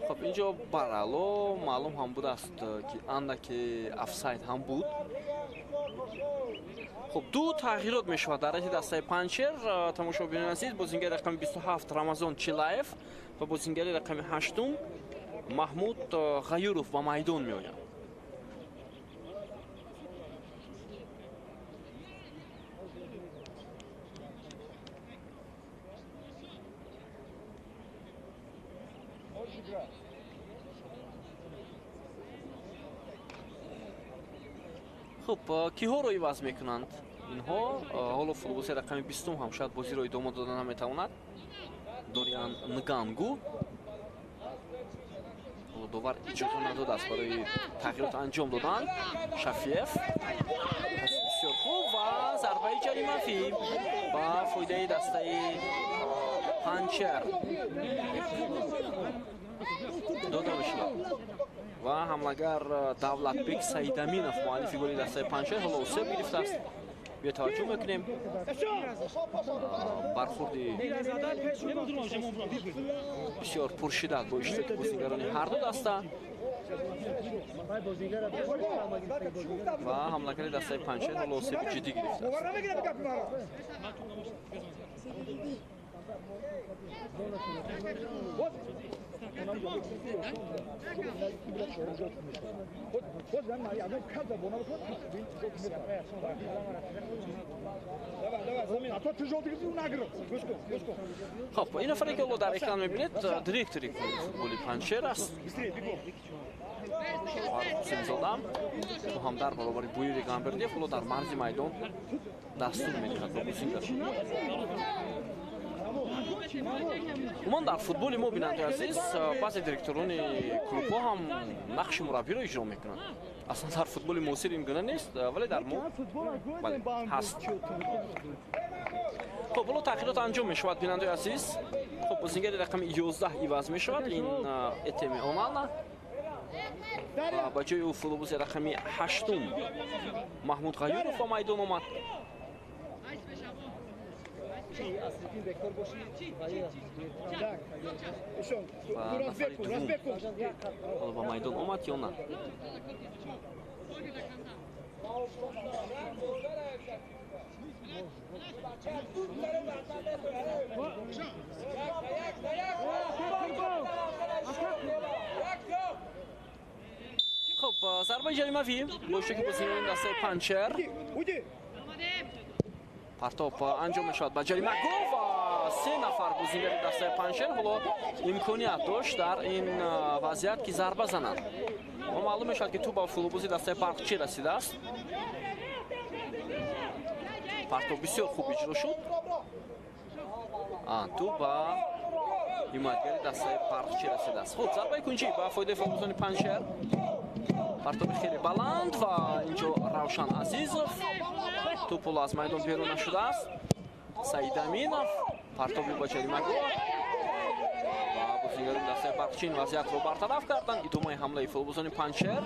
Хуб, инҷо барало маълум ҳам будааст, ки андаке офсайд ҳам буд. Хуб, ду тағйирот мешавад дар райти дастаи Панҷшер. Тамошобинони азиз, бозингари рақами 27 Рамазон Чилаев ва бозингари рақами 8 Маҳмуд Ғаюров ба майдон меоянд. Хуб, киҳоро иваз мекунанд инҳо? Ҳоло футболбози рақами 20 ҳам шояд бозиро идома дода наметавонад. Дориан Нгангу. Ҳоло довар иҷоза надодааст барои тағйирот анҷом додан. Шафиев паси бисёр хуб ва зарбаи ҷаримавӣ ба фоидаи дастаи Панҷшер дода мешавад ва ҳамлагар Давлатбек Саидаминов, муаллифи голи дастаи Панҷшер, ҳоло осеб гирифтааст. Биё таваҷҷӯҳ мекунем бархурди бисёр пуршиддат бо иштироки бозингарони ҳар ду даста ва ҳамлагари дастаи Панҷшер ҳоло осеби ҷиддӣ гирифтааст. Хоб, ин нафаре ки ҳоло дар экран мебинед, директори клуби футболи Панҷшер аст. Фаррух Ҳусейнзода ӯ ҳам дар баробари Буири Гамбердиев ҳоло дар марзи майдон дастур медиҳад ба бозингар. Умуман дар футболи мо, бинандаи азиз, баъзе директорони клубҳо ҳам нақши мураббиро иҷро мекунанд. Аслан дар футболи муосир ин гуна нест, вале дар мо ҳаст. Хоб, ҳоло тағйирот анҷом мешавад, бинандаи азиз. Хоб, бозингари рақами 11 иваз мешавад, ин Этеми Онана. Ба ҷои ӯ футболбози рақами 8 Маҳмуд Ғаюров ба майдон омад. Ва нафари дуввум ҳоло ба майдон омад ё на? Хоб, зарбаи ҷаримавӣ бо иштироки бозигарони дастаи Панҷшер. Партоб анҷом мешавад ба ҷаримагоҳ ва се нафар бозигари дастаи Панҷшер ҳоло имконият дошт дар ин вазъият ки зарба зананд. Ва маълум мешавад ки тӯп ба футболбози дастаи Барқчӣ расидааст. Партоб бисёр хуб иҷро шуд. Тӯп ба ҳимоятгари дастаи Барқчӣ расидааст. Хуб, зарбаи кунҷӣ ба фоидаи футболбозони Панҷшер. Партоби хеле баланд ва инҷо Равшан Азизов. Тӯп ҳоло аз майдон берун нашудааст. Саид Аминов партоби ба ҷаримагоҳ ва бозигарони дастаи Барқчӣ ин вазъиятро бартараф карданд. Идомаи ҳамлаи футболбозони Панҷшер.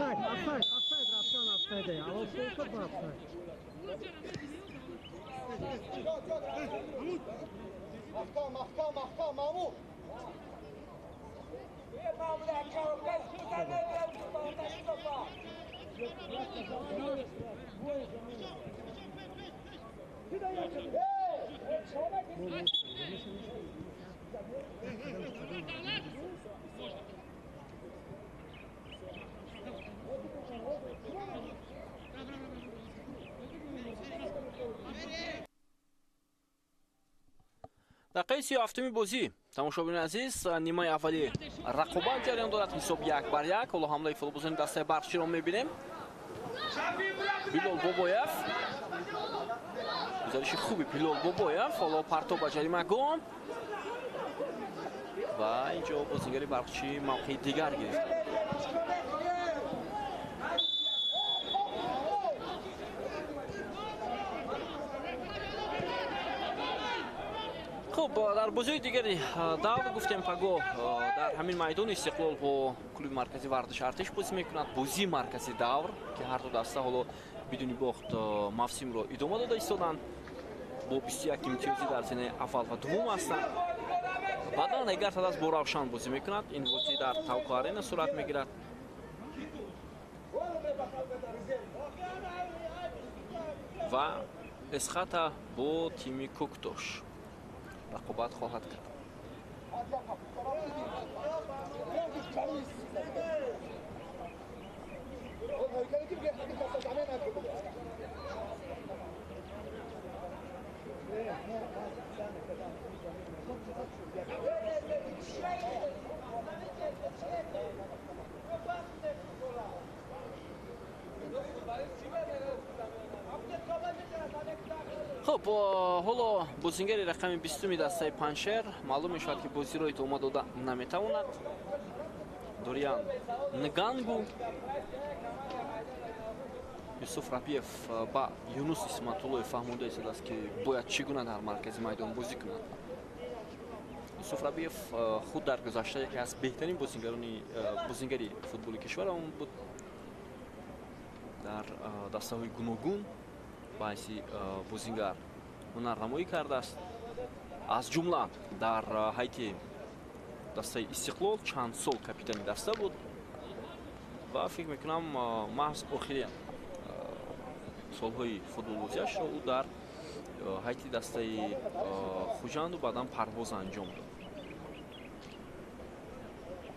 Дақиқаи 37-уми бозӣ, тамошобинони азиз, нимаи аввали рақобат ҷараён дорад. Ҳисоб 1-1. Ҳоло ҳамлаи футболбозони дастаи Барқчиро мебинем. Билол Бобоев, гузариши хуби Билол Бобоев, ҳоло партоб ба ҷаримагоҳ ва инҷо бозигари Барқчӣ мавқеи дигар гирифт. Хуб, дар бозиҳои дигари давр гуфтем, пагоҳ дар ҳамин майдони Истиқлол бо клуби маркази варзиши Артиш бозӣ мекунад. Бозии маркази давр, ки ҳар ду даста ҳоло бидуни бохт мавсимро идома дода истоданд, бо 21 имтиёзӣ дар зинаи аввал ва дуввум ҳастанд. Баъдан Эгар Тадас бо Равшан бозӣ мекунад. Ин бозӣ дар Тавко Арена сурат мегирад. Ва Эсхата бо тими Кӯктош рақобат хоҳад кард. Хуб, ҳоло бозингари рақами 20-уми дастаи Панҷшер маълум мешавад, ки бозиро идома дода наметавонад. Дориан Нгангу. Юсуф Рабиев ба Юнус Исматуллоев фаҳмонда истодааст, ки бояд чӣ гуна дар маркази майдон бозӣ кунад. Юсуф Рабиев худ дар гузашта яке аз беҳтарин бозингари футболи кишварамон буд. Дар дастаҳои гуногун ба ҳайси бозингар ҳунарнамоӣ кардааст. Аз ҷумла дар ҳайати дастаи Истиқлол чанд сол капитани даста буд ва фикр мекунам, маҳз охири солҳои футболбозиашро ӯ дар ҳайати дастаи Хуҷанду баъдан Парвоз анҷом дод.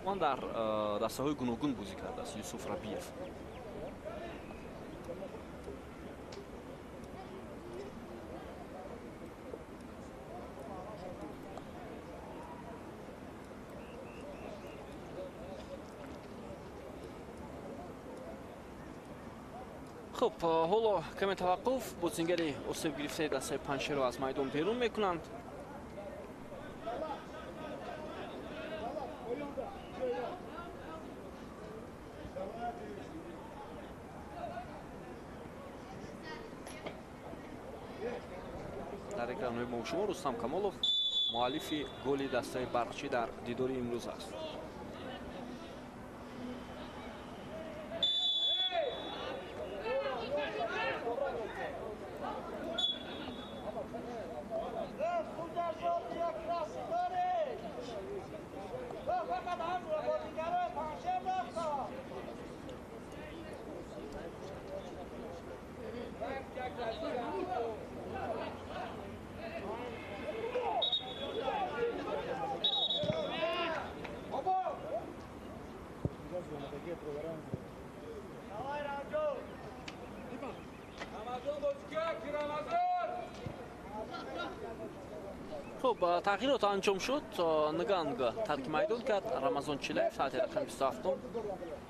Он дар дастаҳои гуногун бозӣ кардааст Юсуф Рабиев. Хуб, ҳоло каме таваққуф, бозингари осеб гирифтаи дастаи Панҷшерро аз майдон берун мекунанд. Дар экранҳои мо шумо Рустам Камолов, муаллифи голи дастаи Барқчӣ дар дидори имрӯз аст. Хуб, тағйирот анҷом шуд. Нганг тарки майдон кард, Рамазон Чилаев таҳти рақами 27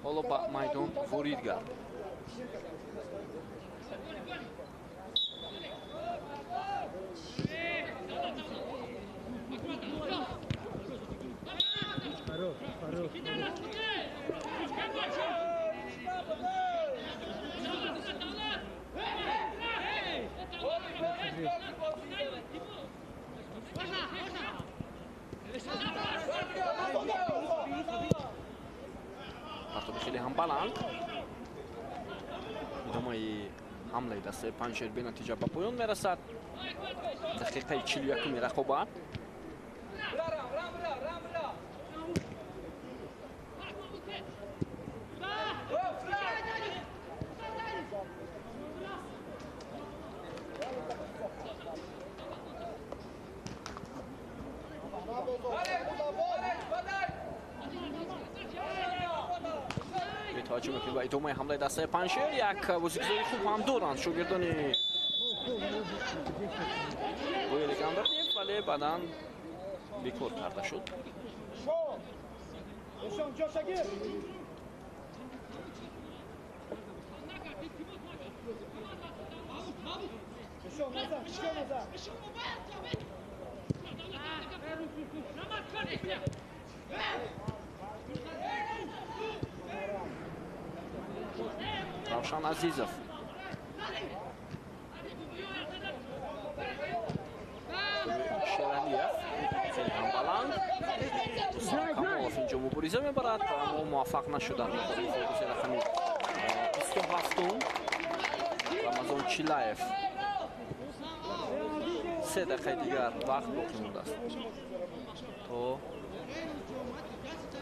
ҳоло ба майдон ворид гард. Партоби хеле ҳам баланд. Идомаи ҳамлаи дастаи Панҷшер бенатиҷа ба поён мерасад. Дақиқаи 41-уми рақобат. Таваҷҷӯҳ мекунем ба идомаи ҳамлаи дастаи Панҷшер. Як бозигузори хуб ҳам доранд шогирдони Бояли Гандардиев, вале баъдан бекор карда шуд. Равшан Азизов. Шералиев хеле ҳам баланд. Рустам Камолов инҷо мубориза мебарад, аммо муваффақ нашуданд. Бозии рақами 27-ум Рамазон Чилаев. 3 дақиқаи дигар вақт боқӣ мондааст то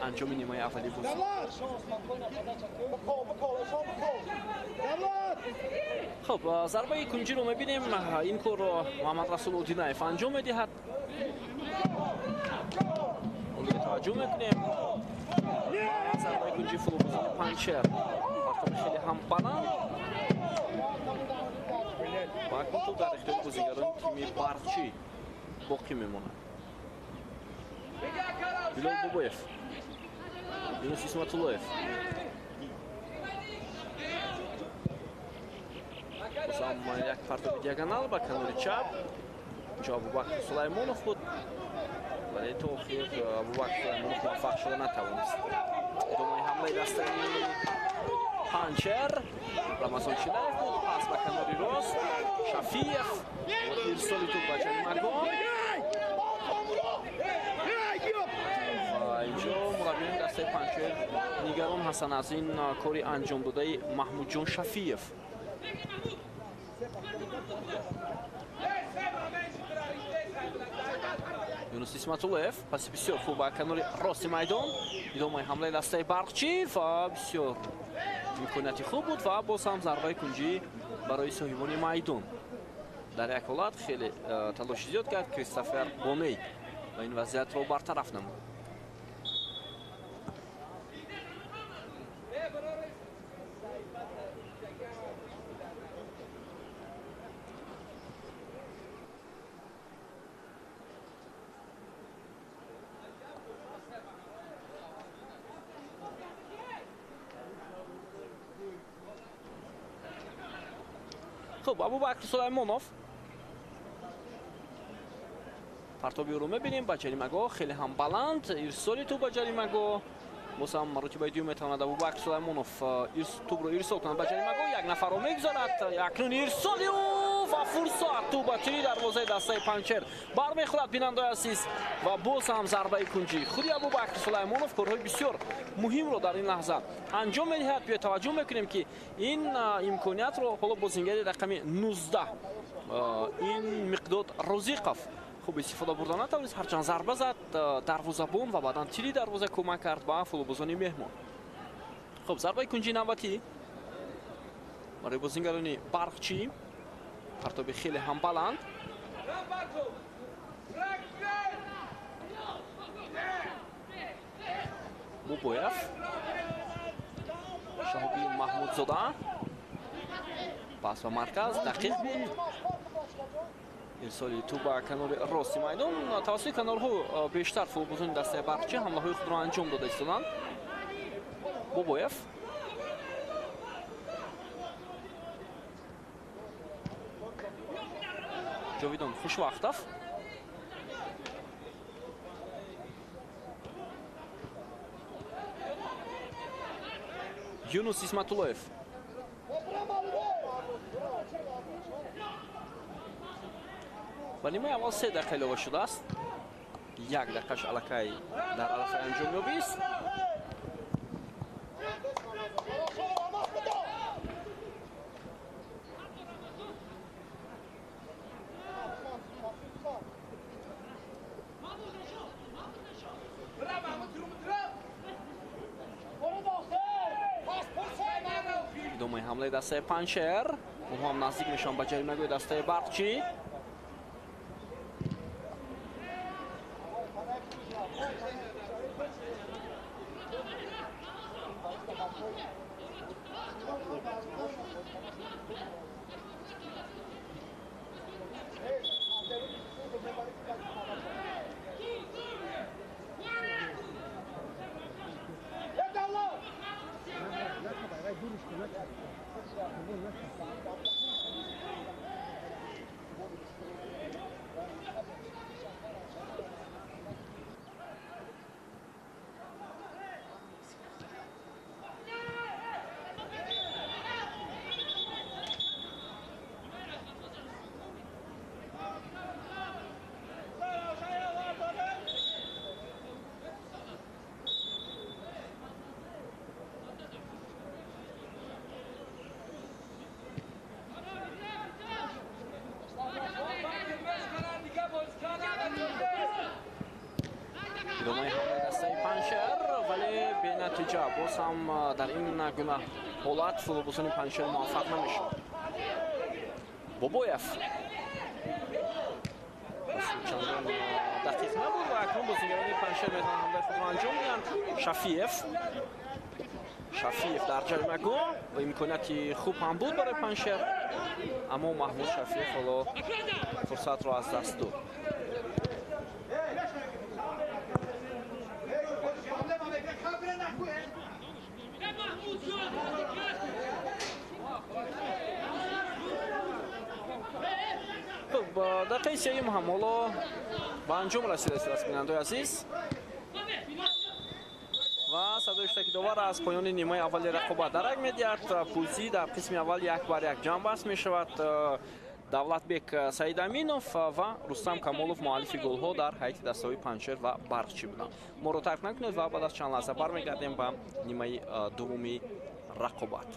анҷоми нимаи аввали бозӣ. Хуб, зарбаи кунҷиро мебинем. Ин корро Муҳаммад Расул Одинаев анҷом медиҳад. Ҳоло таваҷҷӯҳ мекунем. Зарбаи кунҷи футболбозони Панҷшер. Партоби хеле ҳам баланд. Ва акнун дар ихтиёри бозигарони тими Барқчӣ боқӣ мемонад. Билол Бобоев, Юнус Исматуллоев. Бозам як партоби диагонал ба канори чап. Инҷо Абубакр Сулаймонов буд, вале то охир Абубакр Сулаймонов муваффақ шуда натавонист. Идомаи ҳамлаи дастаи Панҷшер. Рамазон Чилаев буд, пас ба канори рост. Шафиев, ирсоли тӯб ба ҷаримагоҳ. Ва инҷо мураббиёни дастаи Панҷшер нигарон ҳастанд аз ин кори анҷомдодаи Маҳмудҷон Шафиев. Юнус Исматуллоев паси бисёр хуб ба канори рости майдон. Идомаи ҳамлаи дастаи Барқчӣ ва бисёр имконияти хуб буд ва боз ҳам зарбаи кунҷӣ барои соҳибони майдон. Дар як ҳолат хеле талоши зиёд кард Кристофер Боней ва ин вазъиятро бартараф намуд. Хуб, Абубакр Сулаймонов партоби ӯро мебинем ба ҷаримагоҳ, хеле ҳам баланд ирсоли тӯб ба ҷаримагоҳ. Боз ҳам маротибаи дуюм метавонад Абубакр Сулаймонов тӯбро ирсол кунад ба ҷаримагоҳ. Як нафарро мегузорад, акнун ирсоли ӯ ва фурсат, тӯб ба тири дарвозаи дастаи Панҷшер бармехӯрад, бинандаои азиз, ва боз ҳам зарбаи кунҷӣ. Худи Абубакр Сулаймонов корҳои бисёр муҳимро дар ин лаҳза анҷом медиҳад. Биё таваҷҷӯҳ мекунем, ки ин имкониятро ҳоло бозингари рақами 19 ин Миқдод Розиқов хуб истифода бурда натавонист. Ҳарчанд зарба зад дарвозабон ва баъдан тири дарвоза кӯмак кард ба футболбозони меҳмон. Хуб, зарбаи кунҷи навбатӣ барои бозингарони Барқчӣ, партоби хеле ҳам баланд. Бобоев, Шаҳоби Маҳмудзода, пас ба марказ, дақиқ буд ирсоли тӯб ба канори рости майдон. Тавассути канорҳо бештар футболбозони дастаи Барқчӣ ҳамлаҳои худро анҷом дода истоданд. Бобоев, Ҷовидон Хушвақтов, Юнус Исматуллоев. Ба нимаи аввал 3 дақиқа илова шудааст. 1 дақиқаш аллакай дар арафаи анҷом ёбист. Идомаи ҳамлаи дастаи Панҷшер. Онҳо ҳам наздик мешаванд ба ҷаримагоҳи дастаи Барқчӣ. Идомаи ҳамлаи дастаи Панҷшер, вале бенатиҷа. Боз ҳам дар ин гуна ҳолат футболбозони Панҷшер муваффақ намешаванд. Бобоев чандон дақиқ набуд ва акнун бозингарони Панҷшер метавонанд ҳамлаи худро анҷом диҳанд. Шафиев дар ҷаримагоҳ ва имконияти хуб ҳам буд барои Панҷшер, аммо Маҳмуд Шафиев ҳоло фурсатро аз даст дод. Хуб, дақиқаи сеюм ҳам ҳоло ба анҷом расидааст, бинандаои азиз, ва садои штакидовар аз поёни нимаи аввали рақобат дарак медиҳад. Бозӣ дар қисми аввал 1-1 ҷамъбаст мешавад. Давлатбек Саидаминов ва Рустам Камолов муаллифи голҳо дар ҳайати дастаҳои Панҷшер ва Барқчӣ буданд. Моро тарк накунед ва баъд аз чанд лаҳза бармегардем ба нимаи дуввуми рақобат.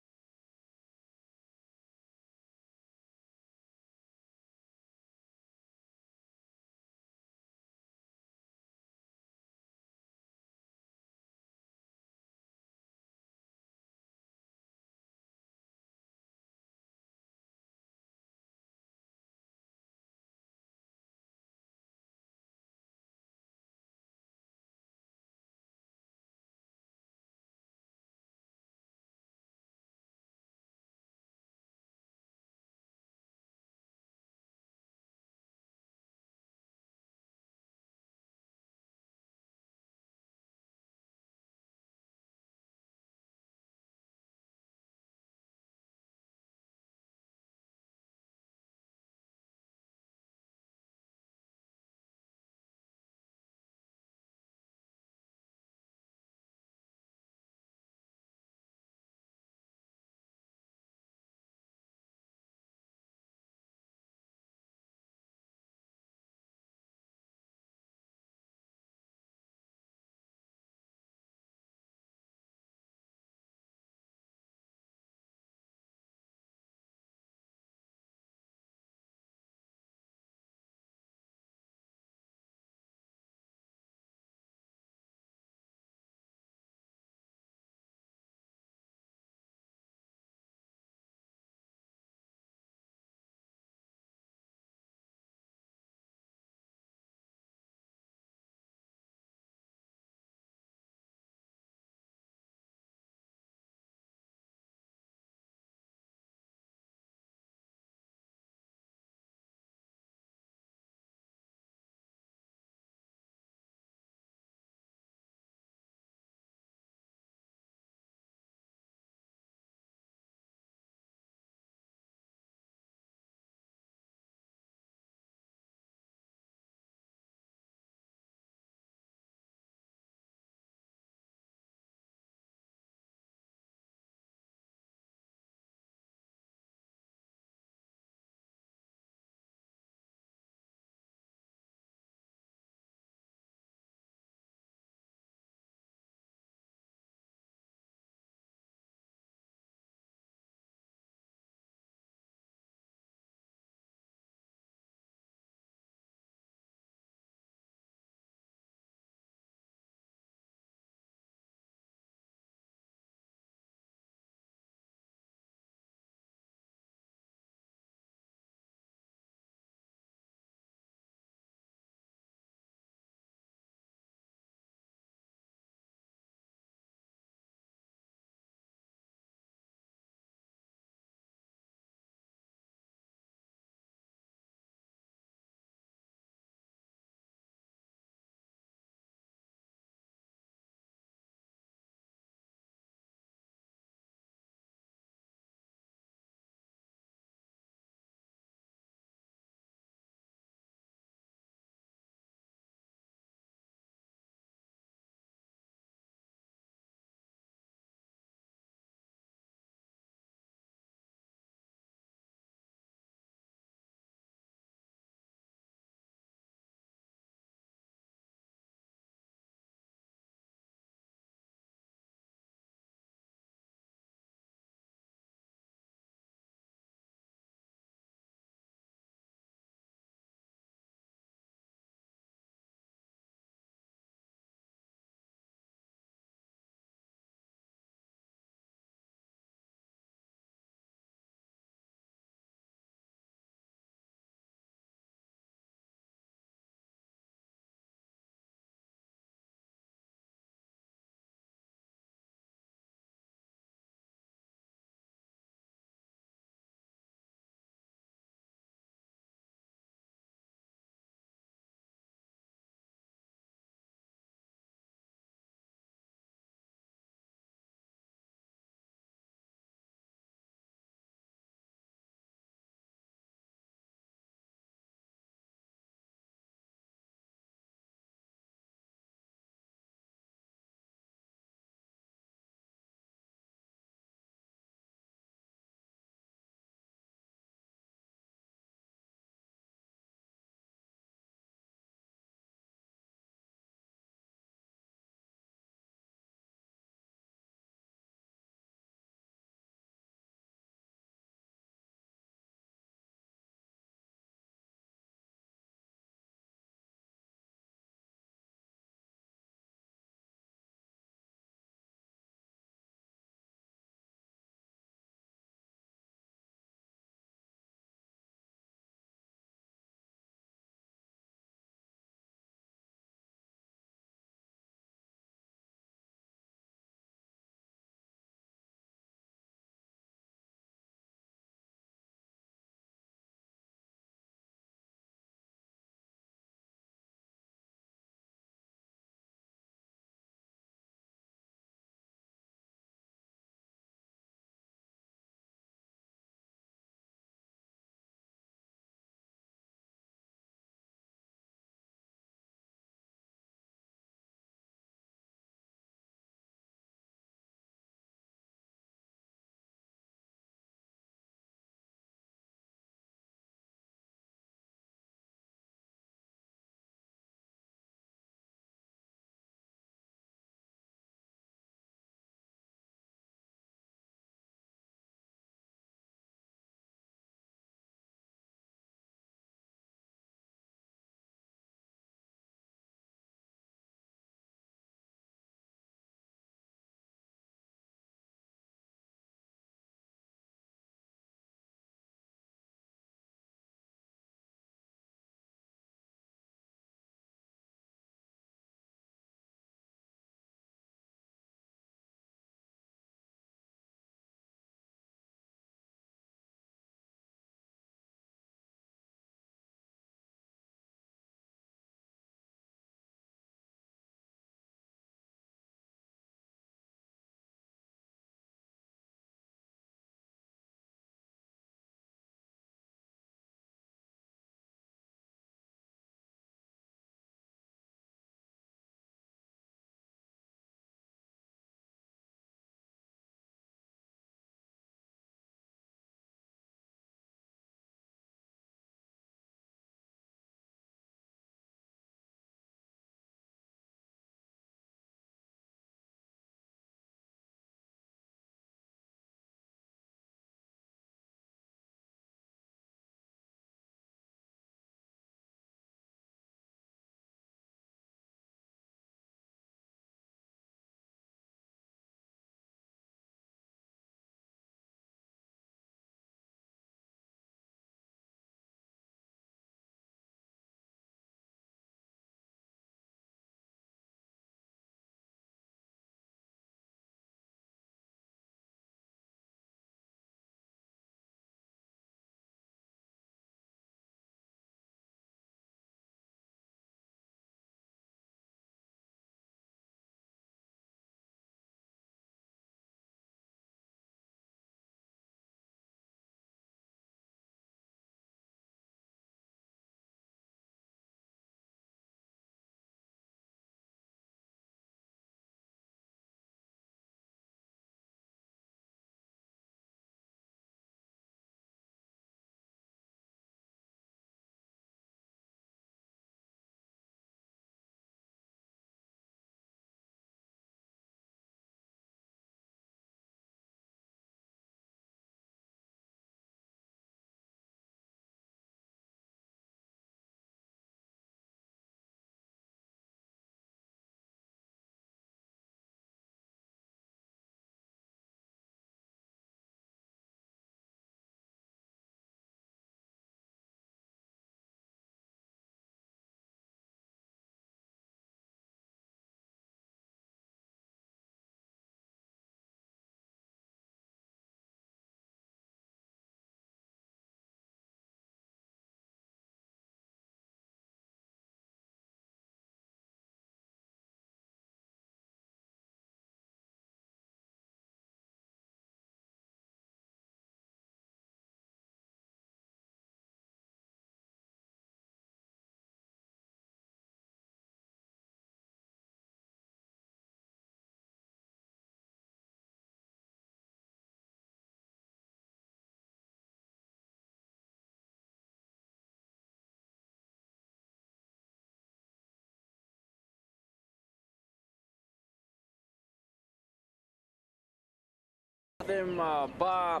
Бармегардем ба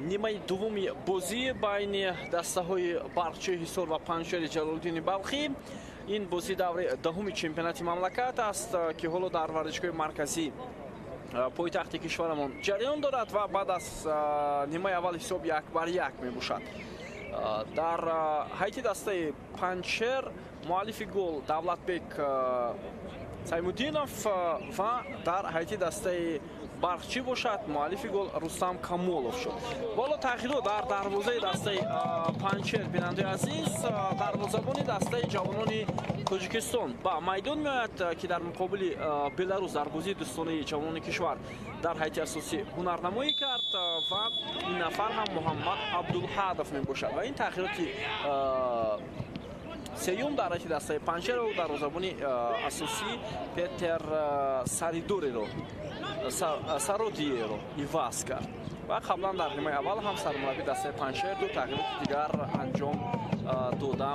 нимаи дуввуми бозӣ байни дастаҳои Барқчии Ҳисор ва Панҷшери Ҷалолиддини Балхӣ. Ин бозӣ даври даҳуми чемпионати мамлакат аст, ки ҳоло дар варзишгоҳи марказӣ пойтахти кишварамон ҷараён дорад ва баъд аз нимаи аввал ҳисоб 1-1 мебошад. Дар ҳайати дастаи Панҷшер муаллифи гол Давлатбек Саймуддинов ва дар ҳайати дастаи Барқчӣ бошад муаллифи гол Рустам Камолов шуд. Боло тағйирот дар дарвозаи дастаи Панҷшер, бинандаи азиз, дарвозабони дастаи ҷавонони Тоҷикистон ба майдон меояд, ки дар муқобили Беларус дар бозии дӯстонаи ҷавонони кишвар дар ҳайати асосӣ ҳунарнамоӣ кард ва ин нафар ҳам Муҳаммад Абдулҳадов мебошад. Ва ин тағйироти сеюм дар ҳайати дастаи Панҷшер дарвозабони асосӣ Петер Саридориро Сародиеро иваз кард ва қаблан дар нимаи аввал ҳам сармурабби дастаи Панҷшер ду тағйироти дигар анҷом дода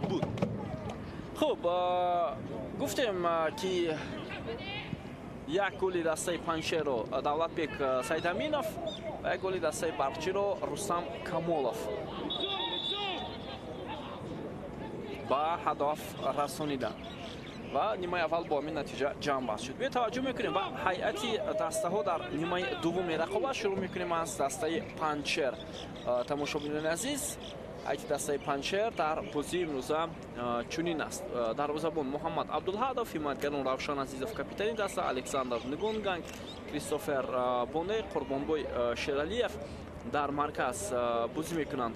буд. Хуб, гуфтем, ки як голи дастаи Панҷшерро Давлатбек Сайдаминов ва як голи дастаи Барқчиро Рустам Камолов ба ҳадаф расониданд ва нимаи аввал бо ҳамин натиҷа ҷамъбаст шуд. Биё таваҷҷӯҳ мекунем ба ҳайати дастаҳо дар нимаи дуввуми рақобат. Шурӯъ мекунем аз дастаи Панҷшер. Тамошобинони азиз, ҳайати дастаи Панҷшер дар бозии имрӯза чунин аст. Дарвозабон Муҳаммад Абдулҳадов, ҳимоятгарон Равшан Азизов, капитани даста Александр Нгонганг, Кристофер Боне, Қурбонбой Шералиев. Дар марказ бозӣ мекунанд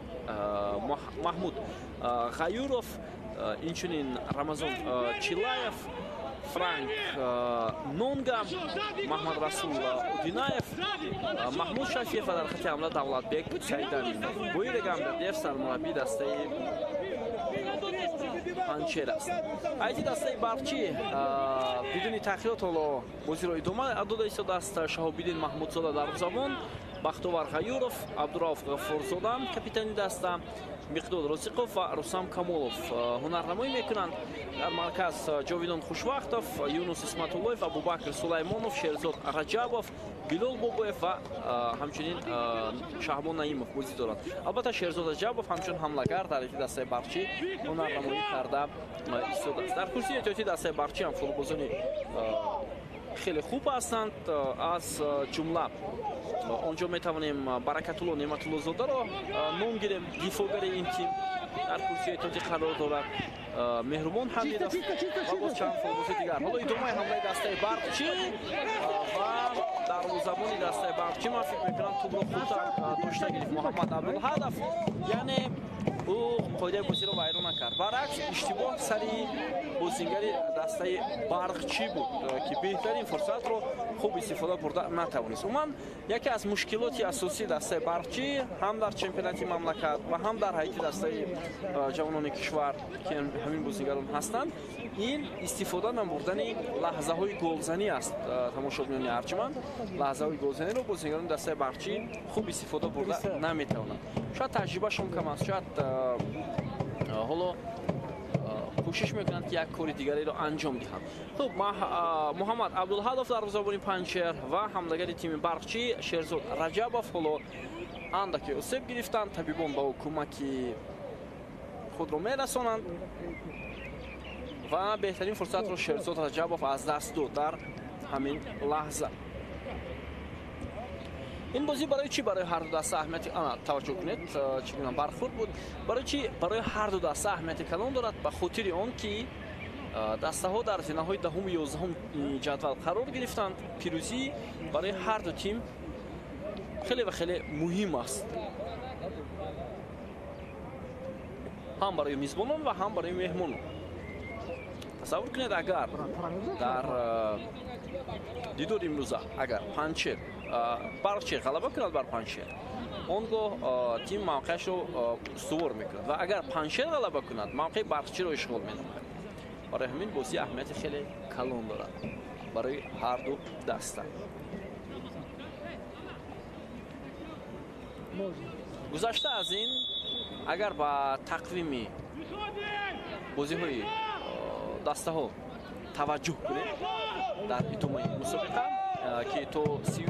Маҳмуд Ғаюров, инчунин Рамазон Чилаев, Франк Нонга, Маҳмад Расул Удинаев, Маҳмуд Шафиев ва дар хати ҳамла Давлатбек Сайдаминов. Боир Гамбердиев сармураббии дастаи Панҷшер аст. Ҳайати дастаи Барқчӣ бидуни тағйирот ҳоло бозиро идома дода истодааст. Шаҳобиддин Маҳмудзода дарвозабон, Бахтовар Ғаюров, Абдурауф Ғаффорзода капитани даста, Миқдод Розиқов ва Рустам Камолов ҳунарнамоӣ мекунанд. Дар марказ Ҷовидон Хушвақтов, Юнус Исматуллоев, Абубакр Сулаймонов, Шерзод Раҷабов, Билол Бобоев ва ҳамчунин Шаҳбон Наимов бозӣ доранд. Албатта, Шерзод Раҷабов ҳамчун ҳамлагар дар ҳайати дастаи Барқчӣ ҳунарнамоӣ карда истодааст. Дар курсии эҳтиётии дастаи Барқчӣ ҳам футболбозони хеле хуб ҳастанд. Аз ҷумла онҷо метавонем Баракатулло Неъматуллозодаро ном гирем, дифоъгари ин тим дар курсии эҳтиётӣ қарор дорад. Меҳрубон Ҳамидов ва боз чанд футболбози дигар. Ҳоло идомаи ҳамлаи дастаи Барқчӣ ва дарвозабони дастаи Барқчӣ, ман фикр мекунам, тӯбро хубтар дошта гирифт Муҳаммад Абдулҳадов, яъне ӯ қоидаи бозиро вайрон накард. Баръакс, иштибоҳ сари бозингари дастаи Барқчӣ буд, ки беҳтарин фурсатро хуб истифода бурда натавонист. Умуман, яке аз мушкилоти асосии дастаи Барқчӣ ҳам дар чемпионати мамлакат ва ҳам дар ҳайати дастаи ҷавонони кишвар, ки ҳамин бозингарон ҳастанд, ин истифода набурдани лаҳзаҳои голзанӣ аст. Тамошобинони арҷманд, лаҳзаҳои голзаниро бозингарони дастаи Барқчӣ хуб истифода бурда наметавонанд. Шояд таҷрибашон кам аст, шояд ҳоло кӯшиш мекунанд, ки як кори дигареро анҷом диҳанд. Хуб, Муҳаммад Абдулҳадов дарвозабони Панҷшер ва ҳамлагари тими Барқчӣ Шерзод Раҷабов ҳоло андаке осеб гирифтанд. Табибон ба ӯ кӯмаки худро мерасонанд ва беҳтарин фурсатро Шерзод Раҷабов аз даст дод дар ҳамин лаҳза. Ин бозӣ барои чӣ барои ҳар ду даста аҳамияти, ана таваҷҷӯҳ кунед, чӣ гуна бархӯрд буд, барои чӣ барои ҳар ду даста аҳамияти калон дорад? Ба хотири он ки дастаҳо дар зинаҳои даҳуму ёздаҳум ҷадвал қарор гирифтанд. Пирӯзӣ барои ҳар ду тим хеле ва хеле муҳим аст, ҳам барои мизбонон ва ҳам барои меҳмонон. Тасаввур кунед, агар дар дидори имрӯза агар Панҷшер Барқчӣ ғалаба кунад бар Панҷшер, он гоҳ тим мавқеашро устувор мекунад ва агар Панҷшер ғалаба кунад, мавқеи Барқчиро ишғол менамояд. Барои ҳамин бозӣ аҳамияти хеле калон дорад барои ҳар ду даста. Гузашта аз ин, агар ба тақвими бозиҳои дастаҳо таваҷҷӯҳ кунед дар идомаи мусобиқа, ки то 30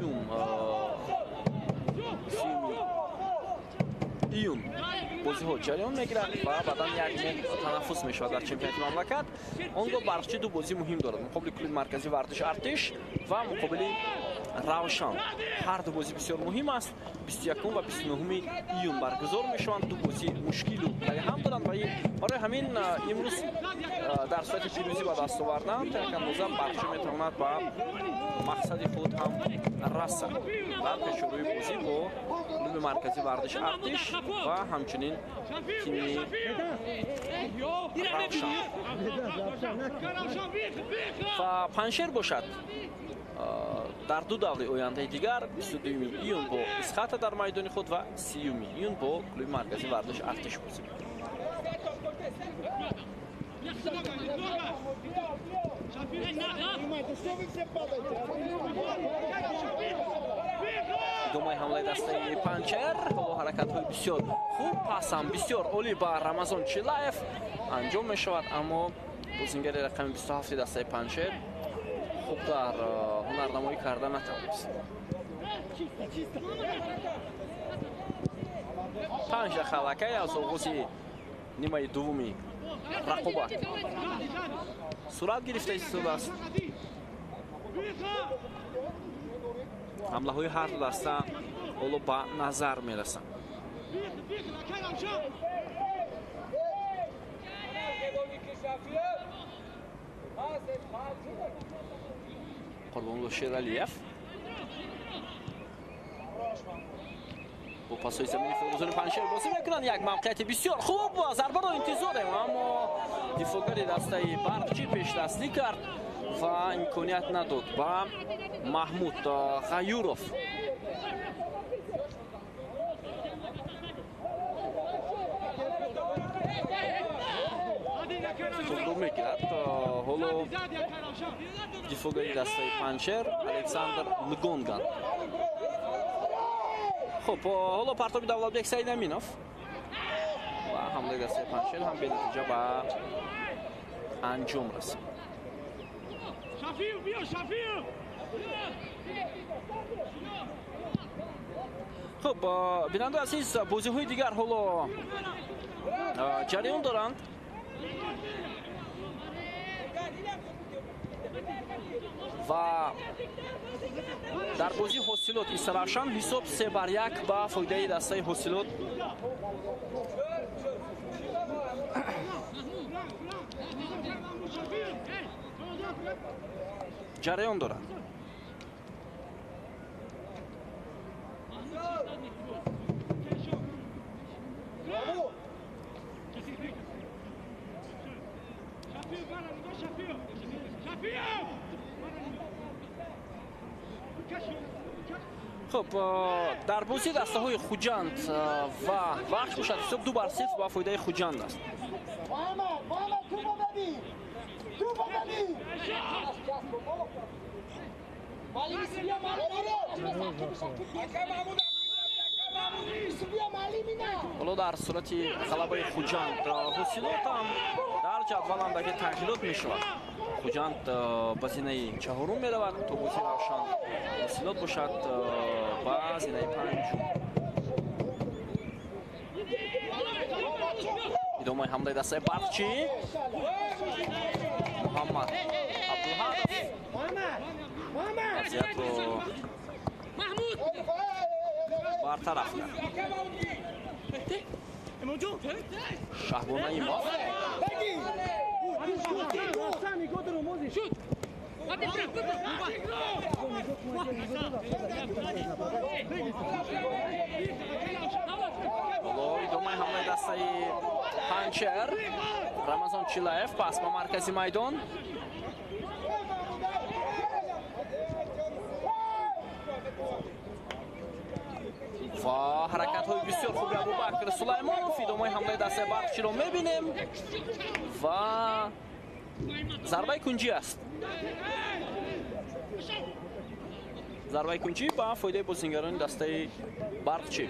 30 июн бозиҳо ҷараён мегирад ва баъдан як моҳ танаффус мешавад дар чемпионати мамлакат. Он гоҳ Барқчӣ ду бозӣ муҳим дорад: муқобили клуби марказии варзиши Артиш ва муқобили Равшан. Ҳар ду бозӣ бисёр муҳим аст. 21 ва 29 июн баргузор мешаванд. Ду бозӣ мушкилу ҳам доранд ва барои ҳамин имрӯз дар сурати пирӯзӣ ба даст овардан то як андоза Барқчӣ метавонад ба мақсади худ ҳам расад дар пешрӯи бозӣ бо клуби марказии варзиши Артиш ва ҳамчунин тими Равшан. Ва Панҷшер бошад дар ду даври ояндаи дигар 22 июн бо Исхата дар майдони худ ва 30 июн бо клуби марказии варзиши Артиш бозӣ мекунад. Идомаи ҳамлаи дастаи Панҷшер бо ҳаракатҳои бисёр хуб, пасам бисёр олӣ ба Рамазон Чилаев анҷом мешавад, аммо бозингари рақами 27 дастаи Панҷшер хуб дар ҳунарнамоӣ карда натавонист. 5 дақиқа аллакай аз оғози нимаи дуввуми рақобат сурат гирифта истодааст. Ҳамлаҳои ҳар ду даста ҳоло ба назар мерасанд. Қурбонулло Шералиев бо пасҳои замини форвардони Панҷшер бозӣ мекунанд. Як мавқеияти бисёр хуб ва зарбаро интизорем, аммо дифоъгари дастаи Барқчӣ пешдастӣ кард ва имконият надод ба Маҳмуд Ғаюров. Тӯбро мегирад ҳоло дифоъгари дастаи Панҷшер Александр Нгонган. Хуб, ҳоло партоби Давлатбек Саидаминов ва ҳамлаи дастаи Панҷшер ҳам бенатиҷа ба анҷом расид. Хуб, бинандаи азиз, бозиҳои дигар ҳоло ҷараён доранд. Ва дар бозии Ҳосилот Истаравшан ҳисоб 3-1 ба фоидаи дастаи Ҳосилот ҷараён дорад. Хуб, дар бозии дастаҳои Хуҷанд ва Вахш бошад ҳисоб 2-0 ба фоидаи Хуҷанд аст. Ҳоло дар сурати ғалабаи Хуҷанд Ҳосилот ҳам дар ҷадвал андаке тағйирот мешавад. Хуҷанд ба зинаи чаҳорум меравад, то бозии Равшан Ҳосилот бошад ба зинаи панҷум. Идомаи ҳамлаи дастаи Барқчӣ. Муҳаммад Абдулҳадов вазъиятро бартараф кард. Шаҳбон Наимов ҳоло идомаи ҳамлаи дастаи Панҷшер. Рамазон Чилаев пас ба маркази майдон. Ва ҳаракатҳои бисёр хуби Абубакр Сулаймонов. Идомаи ҳамлаи дастаи Барқчиро мебинем ва зарбаи кунҷӣ аст. Зарбаи кунҷӣ ба фоидаи бозингарони дастаи Барқчӣ.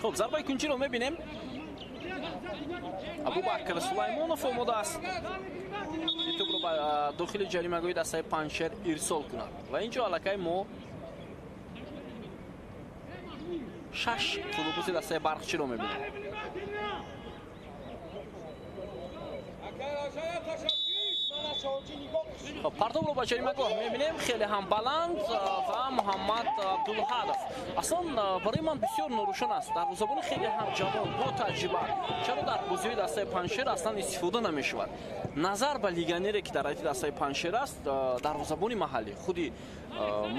Хуб, зарбаи кунҷиро мебинем. Абубакр Сулаймонов омода аст ки тӯбро ба дохили ҷаримагоҳи дастаи Панҷшер ирсол кунад. Ва ин ҷо аллакай мо 6 футболбози дастаи Барқчиро мебинем. Партобро ба ҷаримагоҳ мебинем, хеле ҳам баланд ва Муҳаммад Абдулҳадов. Аслан барои ман бисёр норӯшан аст. Дарвозабони хеле ҳам ҷавон, бо таҷриба. Чаро дар бозиҳои дастаи Панҷшер аслан истифода намешавад? Назар ба легионере ки дар ҳайати дастаи Панҷшер аст, дарвозабони маҳаллӣ худи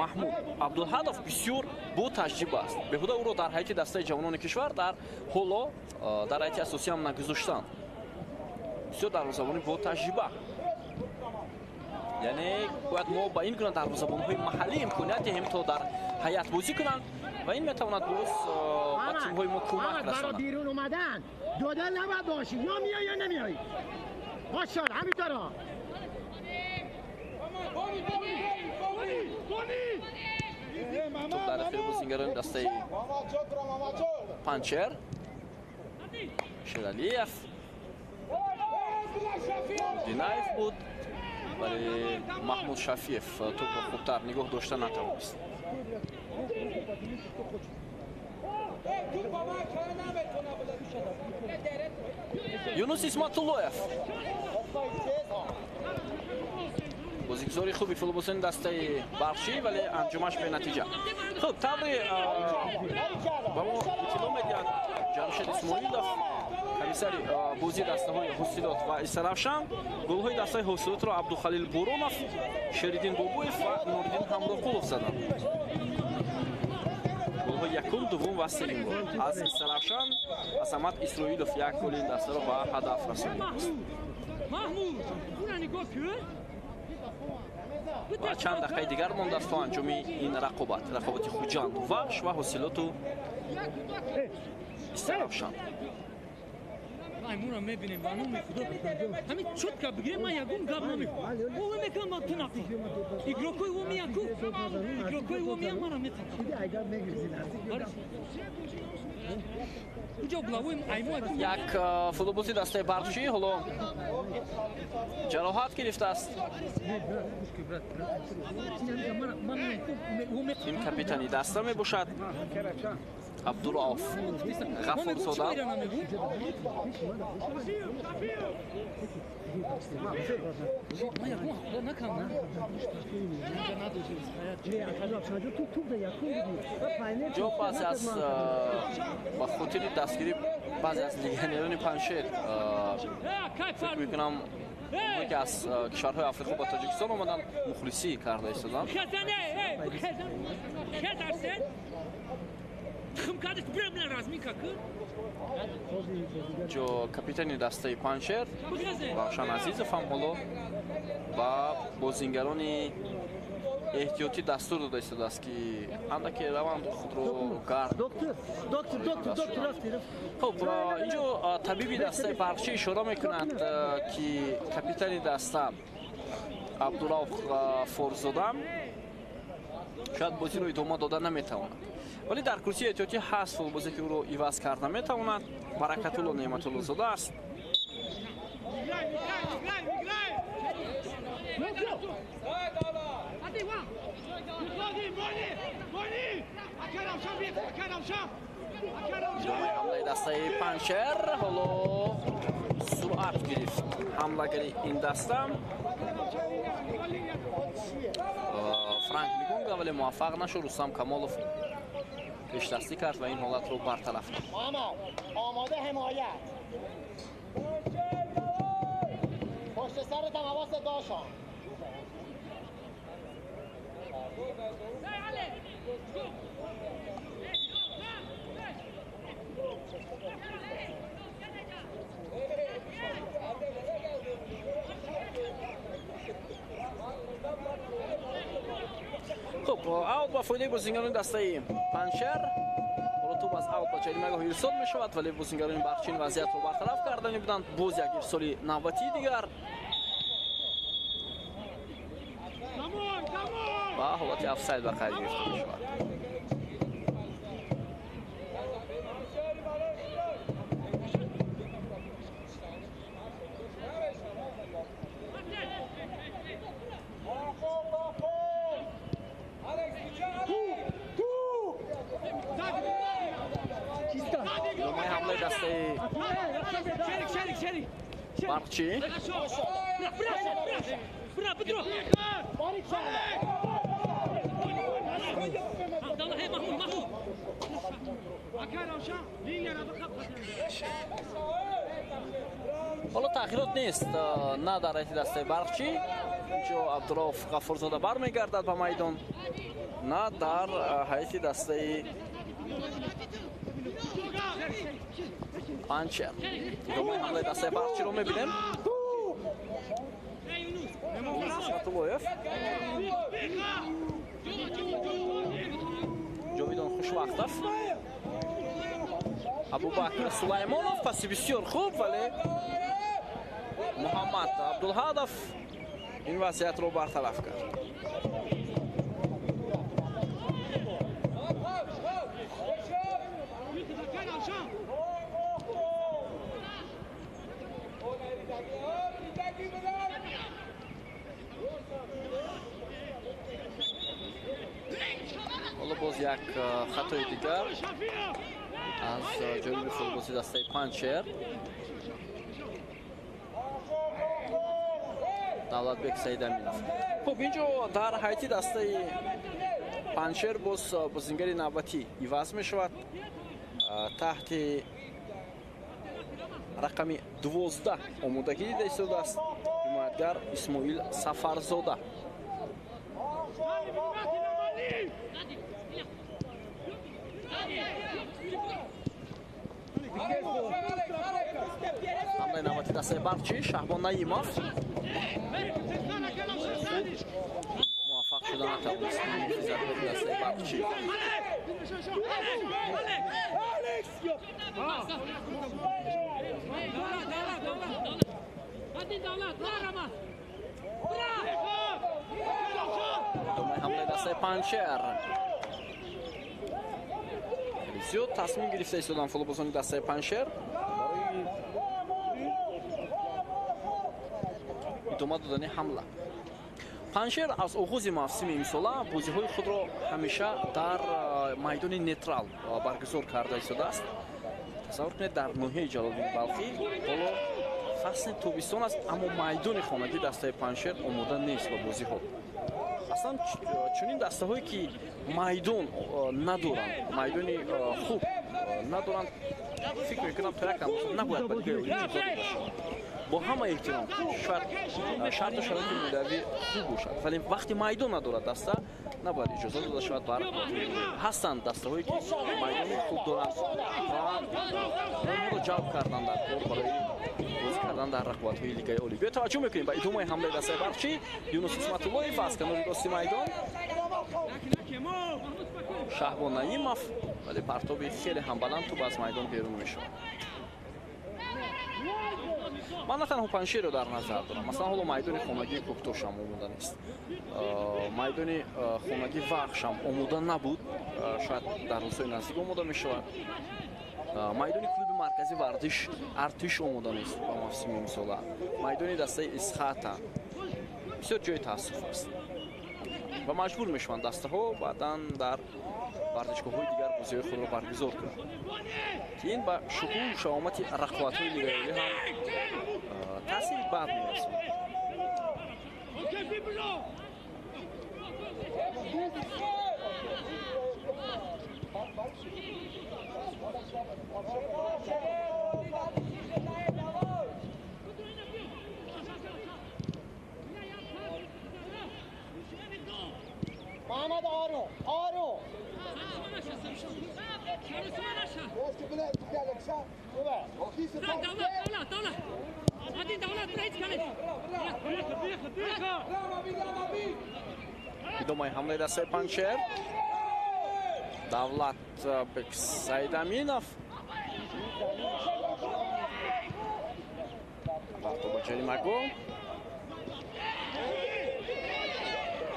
Маҳмуд Абдулҳадов бисёр бо таҷриба аст. Беҳуда ӯро дар ҳайати дастаи ҷавонони кишвар дар ҳоло дар ҳайати асосӣ ҳам нагузоштанд. Бисёр дарвозабони бо таҷриба. Яъне бояд мо ба ин гуна дарвозабонҳои маҳаллӣ имконият диҳем то дар ҳайат бозӣ кунанд ва ин метавонад боз ба тимҳои мо кӯмак расонад. Барои берун омадан дода набояд бошӣ, ё меоӣ ё намеоӣ. Бошад, ҳаминтора. Топ дар охири бозингарони дастаи Панҷшер. Шералиев, Динаев буд, вале Маҳмуд Шафиев тӯпро хубтар нигоҳ дошта натавонист. Юнус Исматуллоев, бозигузори хуби футболбозони дастаи Барқчӣ, вале анҷомаш бенатиҷа. Хуб, тавре ба мо иттилоъ медиҳад Ҷамшед Исмоилов, комиссари бозии дастаҳои Ҳосилот ва Истаравшан, голҳои дастаи Ҳосилотро Абдухалил Буронов, Шериддин Бобоев ва Нуриддин Ҳамроқулов заданд. Голҳои якум, дуввум ва сеюмро аз Истаравшан Азамат Исроилов як голи ин дастаро ба ҳадаф расонидааст. Ва чанд дақиқаи дигар мондааст то анҷоми ин рақобат, рақобати Хуҷанд Вахш ва Ҳосилоту Истаравшан. Маймура мебинем, ба номи Худо. Ҳамин чётко бигирем, ман ягон гап намекунам. Ӯ мекунам, ман ту нақл. Игрокои ӯ меян ку? Игрокои ӯ меян, мана метақам. Як футболбози дастаи Барқчӣ ҳоло ҷароҳат гирифтааст. Ин капитани даста мебошад Абдурауф Ғафурзода. Ҷо баъзе аз ба хотири дастгирӣ баъзе аз легионерони Панҷшер, фикр мекунам, онҳое ки аз кишварҳои Африқо ба Тоҷикистон омаданд, мухлисӣ карда истоданд. Ҷо капитани дастаи Панҷшер Равшан Азизов ҳам ҳоло ба бозингарони эҳтиётӣ дастур дода истодааст, ки андаке раванд худро гард. Хуб, инҷо табиби дастаи Барқчӣ ишора мекунад, ки капитани даста Абдурауф Ғафурзода шояд бозиро идома дода наметавонад, вале дар курсии эҳтиётӣ ҳаст футболбозе ки ӯро иваз карда метавонад. Баракатулло Неъматуллозода аст. Идомаи ҳамлаи дастаи Панҷшер ҳоло суръат гирифт. Ҳамлагари ин даста Франк Мигонга, вале муваффақ нашуд. Рустам Камолов пешдастӣ кард ва ин ҳолатро бартараф кард. Омода ҳимоят. Пушти сарат ҳавост дошон. Хуб, аут ба фоидаи бозингарони дастаи Панҷшер. Ҳоло тӯб аз аут ба ҷаримагоҳ ирсол мешавад, вале бозингарони Барқчӣ ин вазъиятро бартараф кардани буданд. Боз як ирсоли навбатии дигар ва ҳолати офсайд ба қайд гирифта мешавад. дастаи Барқчӣ. Ҳоло тағйирот нест на дар ҳайати дастаи Барқчӣ, инҷо Абдурауф Ғафурзода бармегардад ба майдон, на дар ҳайати дастаи Панҷшер. Идомаи ҳамлаи дастаи Барқчиро мебинем. Исматуллоев, Ҷовидон Хушвақтов, Абубакр Сулаймонов, паси бисёр хуб, вале Муҳаммад Абдулҳадов ин вазъиятро бартараф кард. Ҳоло боз як хатои дигар аз ҷониби футболбози дастаи Панҷшер. Давлатбек Саидаминов. Хуб, инҷо дар ҳайати дастаи Панҷшер боз бозингари навбатӣ иваз мешавад. Таҳти рақами 12 омодагӣ дида истодааст ҳимоятгар Исмоил Сафарзода. Ҳамлаи навбати дастаи Барқчӣ, Шаҳбон Наимов муваффақ шуда натавонист муҳофизатгори дастаи Барқчӣ. Идомаи ҳамлаи дастаи Панҷшер. Хеле зиёд тасмим гирифта истоданд футболбозони дастаи Панҷшер барои идома додани ҳамла. Панҷшер аз оғози мавсими имсола бозиҳои худро ҳамеша дар майдони нейтрал баргузор карда истодааст. Тасаввур кунед, дар ноҳияи Ҷалолиддини Балхӣ ҳоло фасли тобистон аст, аммо майдони хонагии дастаи Панҷшер омода нест ба бозиҳо. Аслан чунин дастаҳое ки майдон надоранд, майдони хуб надоранд, фикр мекунам то як андоза набояд ба лигаи олӣ иҷоза дода шавад. Бо ҳама эҳтиром, шояд шарту шароити молиявӣ хуб бошад, вале вақти майдон надорад даста, набояд иҷоза дода шавад ба рақобатҳои. Ҳастанд дастаҳое ки майдони хуб доранд ва онҳоро ҷалб кардан дар кор барои бозӣ кардан дар рақобатҳои лигаи олӣ. Биё таваҷҷӯҳ мекунем ба идомаи ҳамлаи дастаи Барқчӣ. Юнус Исматуллоев аз канори рости майдон, Шаҳбон Наимов, вале партоби хеле ҳам баланд тӯб аз майдон берун мешавад. Ман на танҳо Панҷшерро дар назар дорам, масалан ҳоло майдони хонагии Кӯктошам омода нест, майдони хонагии Вахшам омода набуд, шояд дар рӯзҳои наздик омода мешавад. Майдони клуби маркази варзиш Артиш омода нест ба мавсими имсола. Майдони дастаи Исхата бисёр ҷои таассуф аст ва маҷбур мешаванд дастаҳо баъдан дар варзишгоҳҳои дигар бозиҳои худро баргузор кунанд, ки ин ба шукӯҳу шаҳомати рақобатҳои лигаи олӣ ҳам таъсири бад мерасонад. محمد آروم آروم Идомаи ҳамлаи дастаи Панҷшер. Давлатбек Саидаминов партоба ҷаримагоҳ.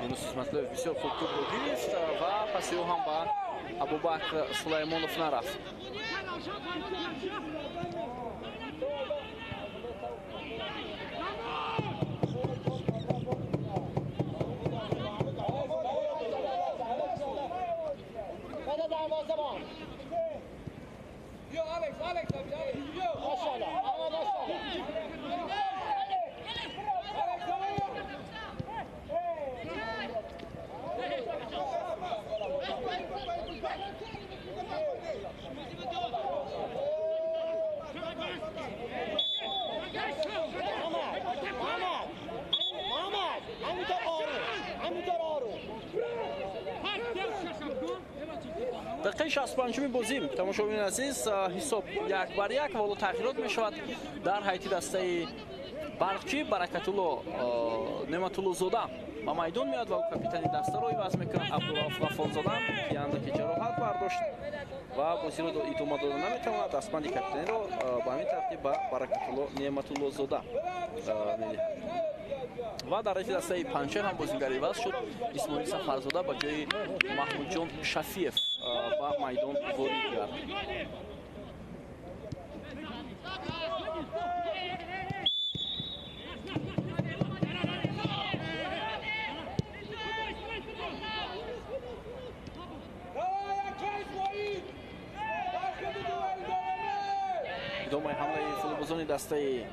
Юнус Исматуллоев бисёр хуб тӯбро гирифт ва паси ӯ ҳам ба Абубакр Сулаймонов нарафт. Дақиқаи 65-уми бозӣ, тамошобинони азиз, ҳисоб 1-1 ва ҳоло тағйирот мешавад дар ҳайати дастаи Барқчӣ. Баракатулло Неъматуллозода ба майдон меояд ва ӯ капитани дастаро иваз мекунад. Абдурауф Ғаффорзода, ки андаке ҷароҳат бардошт ва бозиро идома дода наметавонад, дастбанди капитаниро ба ҳамин тартиб ба Баракатулло Неъматуллозода медиҳад. Ва дар ҳайати дастаи Панҷшер ҳам бозингар иваз шуд. Исмоил Сафарзода ба ҷои Маҳмудҷон Шафиев ба майдон ворид гардид. Идомаи ҳамлаи футболбозони дастаи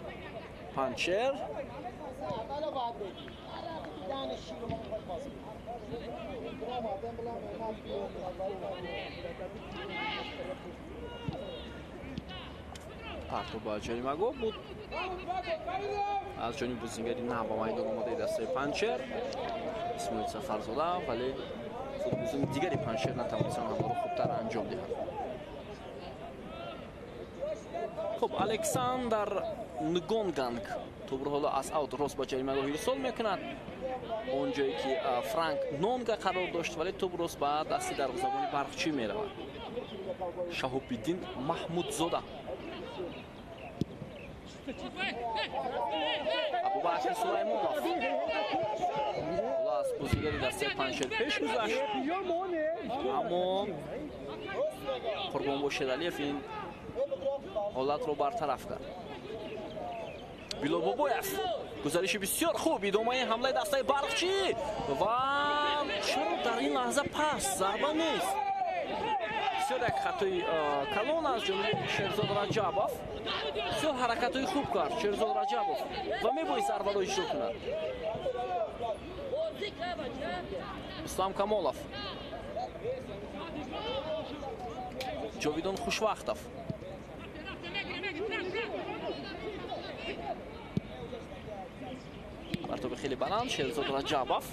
Панҷшер. Партоб ба ҷаримагоҳ буд аз ҷониби бозингари нав ба майдон омадаи дастаи Панҷшер Исмоил Сафарзода, вале футболбозони дигари Панҷшер натавонистанд ҳамларо хубтар анҷом диҳанд. Хуб, Александр Нгонганг тӯбро ҳоло аз аут рост ба ҷаримагоҳ ирсол мекунад, он ҷое ки Франк Нонга қарор дошт, вале тӯб рост ба дасти дарвозабони Барқчӣ меравад. Шаҳобиддин Маҳмудзода. Абубакр Сулаймонов ҳоло аз бозигари дастаи Панҷшер пеш гузашт, аммо Қурбонбой Шералиев ин ҳолатро бартараф кард. Билол Бобоев, гузариши бисёр хуб, идомаи ҳамлаи дастаи Барқчӣ ва чаро дар ин лаҳза пас зарба нест? Бисёр як хатои калон аз ҷониби Шерзод Раҷабов. Бисёр ҳаракатҳои хуб кард Шерзод Раҷабов ва мебоист зарбаро иҷро кунад. Ислам Камолов, Ҷовидон Хушвақтов, партоби хеле баланд Шерзод Раҷабов.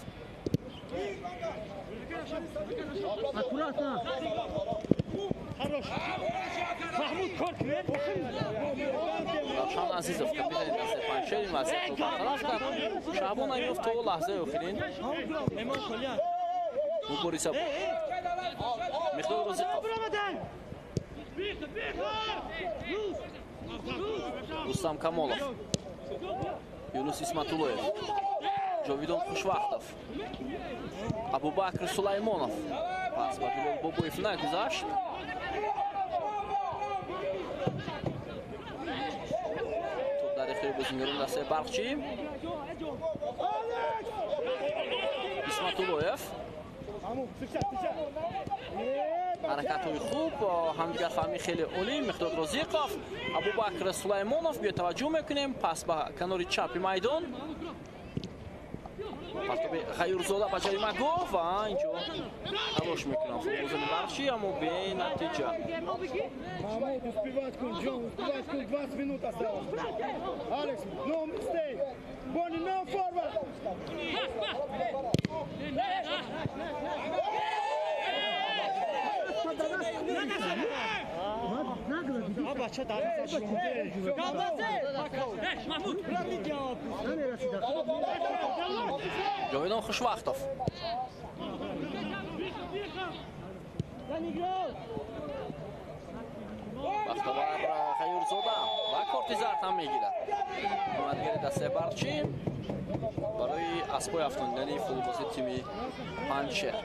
Равшан Азизов, капитани дастаи Панҷшер, ин вазъиятро бартараф кард. Шаъбон Аминов то лаҳзаи охирин мубориза буд. Миқдор Розиқов, Рустам Камолов, Юнус Исматуллоев, Ҷовидон Хушвақтов, Абубакр Сулаймонов. Пас ба Билол Бобоев нагузашт. Тӯб дар ихтиёри бозингарони дастаи Барқчӣ. Исматуллоев, ҳаракатҳои хуб, ҳамдигарфаҳмӣ хеле олӣ. Миқдод Розиқов, Абубакр Сулаймонов. Биё таваҷҷӯҳ мекунем, пас ба канори чапи майдон, партоби Ғаюрзода ба ҷаримагоҳ ва инҷо талош мекунанд футболбозони Барқчӣ, аммо бенатиҷа. Мамуд, успевать кун, Ҷон, успевать кун, 20 минут осталось. Алекс, no mistake. Бонни, no forward. Ҷовидон Хушвақтов, Бахтовар Ғаюрзода ва корти зард ҳам мегирад. Ҳимоятгари дастаи Барқчӣ барои аз пой афтондани футболбози тими Панҷшер.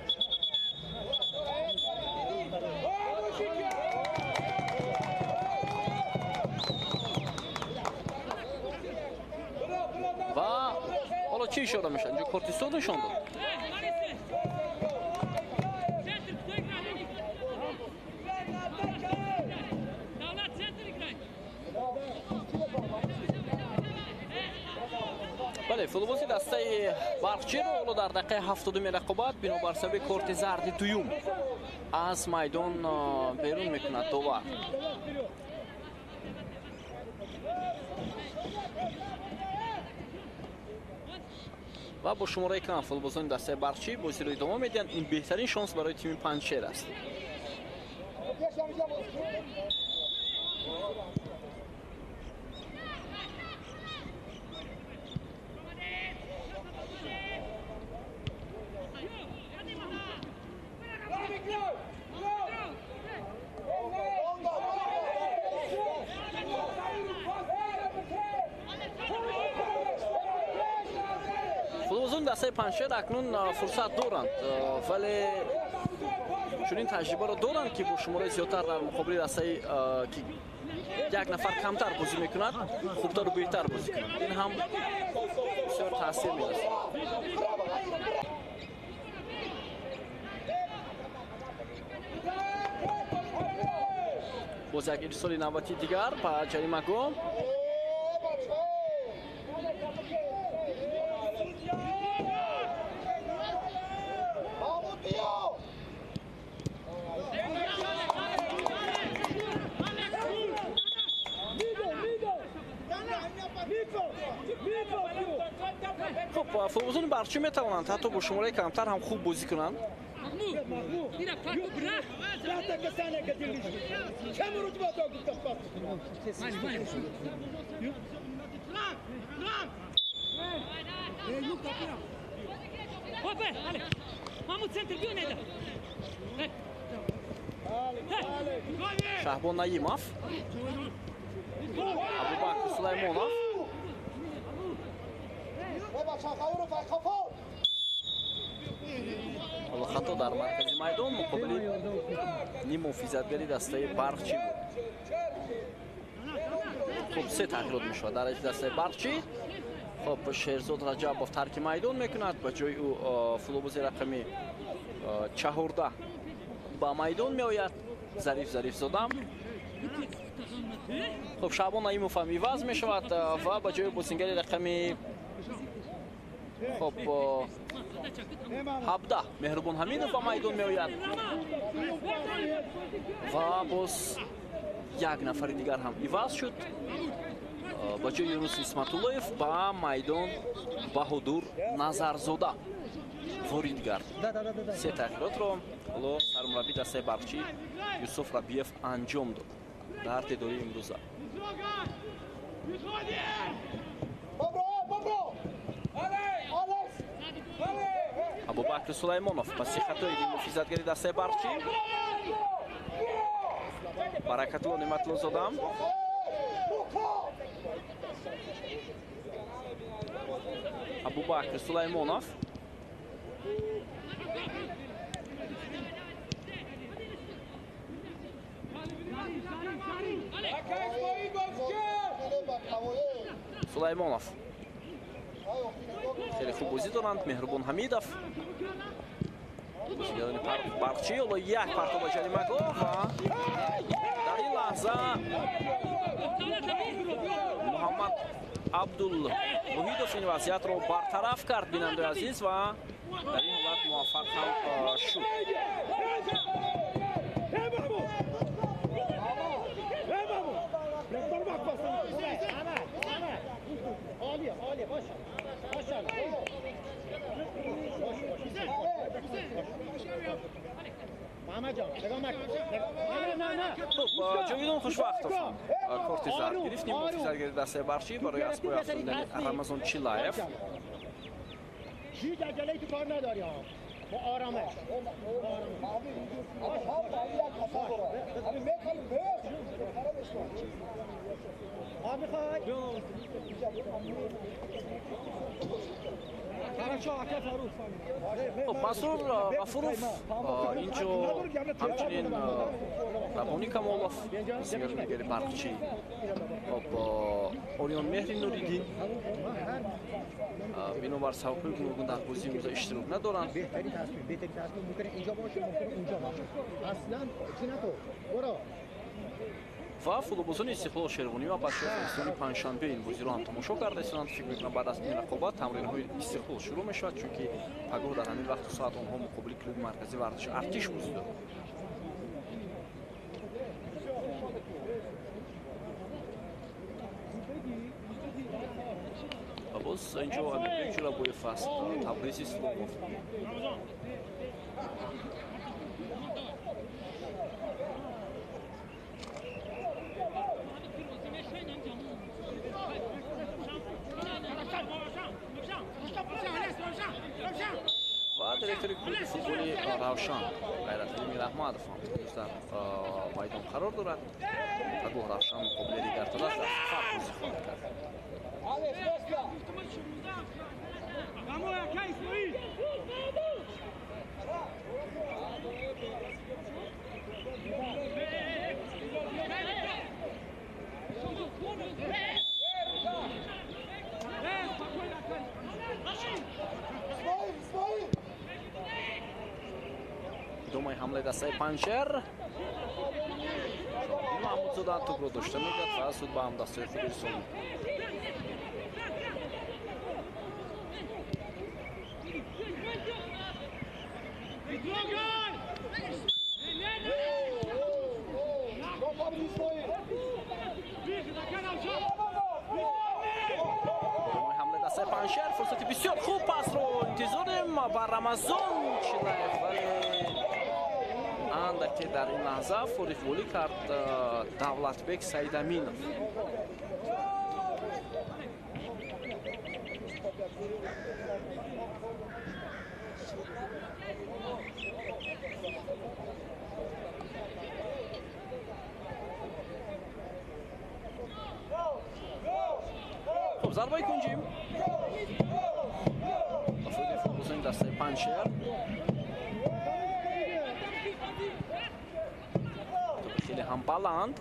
Ва ҳоло чӣ ишора мешавад? Инҷо корти сурх нишон дод. Бале, футболбози дастаи Барқчиро ҳоло дар дақиқаи 70-уми рақобат бинобар сабаби корти зарди дуюм аз майдон берун мекунад довар. Ва бо шумораи кам футболбозони дастаи Барқчӣ бозиро идома медиҳанд. Ин беҳтарин шонс барои тими Панҷшер аст. Футболбозони дастаи Панҷшер акнун фурсат доранд, вале чунин таҷрибаро доранд, ки бо шумораи зиёдтар дар муқобили дастаи ки як нафар камтар бозӣ мекунад, хубтару беҳтар бозӣ кунанд. Ин ҳам бисёр таъсир мерасонад. Боз як ирсоли навбатии дигар ба ҷаримагоҳ. Хуб, футболбозони Барқчӣ метавонанд ҳатто бо шумораи камтар ҳам хуб бозӣ кунанд. Шаҳбон Наимов, Абубакр Сулаймонов. Ҳоло хато дар маркази майдон муқобили ниммуҳофизатгари дастаи Барқчӣ буд. Хуб, се тағйирот мешавад дар дастаи Барқчӣ. Хуб, Шерзод Раҷабов тарки майдон мекунад, ба ҷои ӯ футболбози рақами 14 ба майдон меояд, Зариф Зарифзода. Хуб, Шаъбон Наимов ҳам иваз мешавад ва ба ҷои бозингари рақами хуб 17 Меҳрубон Ҳамидов ба майдон меояд ва боз як нафари дигар ҳам иваз шуд. Ба ҷои Юнус Исматуллоев ба майдон Баҳодур Назарзода ворид гард. Се тағйиротро ҳоло сармураббӣ дастаи Барқчӣ Юсуф Рабиев анҷом дод дар дидори имрӯза. Абубакр Сулаймонов паси хатои муҳофизатгари дастаи Барқчӣ. Баракатулло Неъматуллозода. Абубакр Сулаймонов. Сулаймонов. Хеле хуб бозӣ доранд. Меҳрубон Ҳамидов. Бозигарони Барқчӣ ҳоло як парто ба ҷаримагоҳ ва дар ин лаҳза Муҳаммад Абдулвоҳидов ин вазъиятро бартараф кард, бинандаи азиз, ва дар ин ҳолат муваффақ ҳам шуд. Ҷовидон Хушвақтов корти зард гирифт. Ниммуҳофизатгари дастаи Барқчӣ барои аз пой афтодани Рамазон Чилаев. Хуб, Масрур Ғафуров инҷо ҳамчунин Рабони Камолов, бозигари дигари Барқчӣ. Хуб, Ориён Меҳри Нуриддин бинобар сабабҳои гуногун дар бозии имрӯза иштирок надоранд. Ва футболбозони Истиқлол Шервонӣ ва бачаҳои панҷшанбе ин бозиро ҳам тамошо карда истоданд. Фикр мекунам баъд аз ин рақобат тамринҳои Истиқлол шурӯъ мешавад, чунки пагоҳ дар ҳамин вақту соат онҳо муқобили клуби марказии варзиши Артиш бозӣ доранд. Ва боз инҷо Амирбек Ҷӯрабоев аст, Табриз Исломов. Равшан Ғайраталӣ Мираҳмадов ҳам дар майдон қарор дорад. Пагоҳ Равшан муқобили Регар-ТадАЗ дар фарқ бозӣ хоҳад кард. Идомаи ҳамлаи дастаи Панҷшер. Маҳмудзода тӯбро дошта мегирад ва суд ба ҳамдастаи худ ирсол мекунад. Идомаи ҳамлаи дастаи Панҷшер, фурсати бисёр хуб, пасро интизорем ба Рамазон Чилаев, вале андаке дар ин лаҳза фориғболӣ кард Давлатбек Саидаминов. Хуб, зарбаи кунҷӣ ба фоидаи футболбозони дастаи Панҷшер. Хеле ҳам баланд.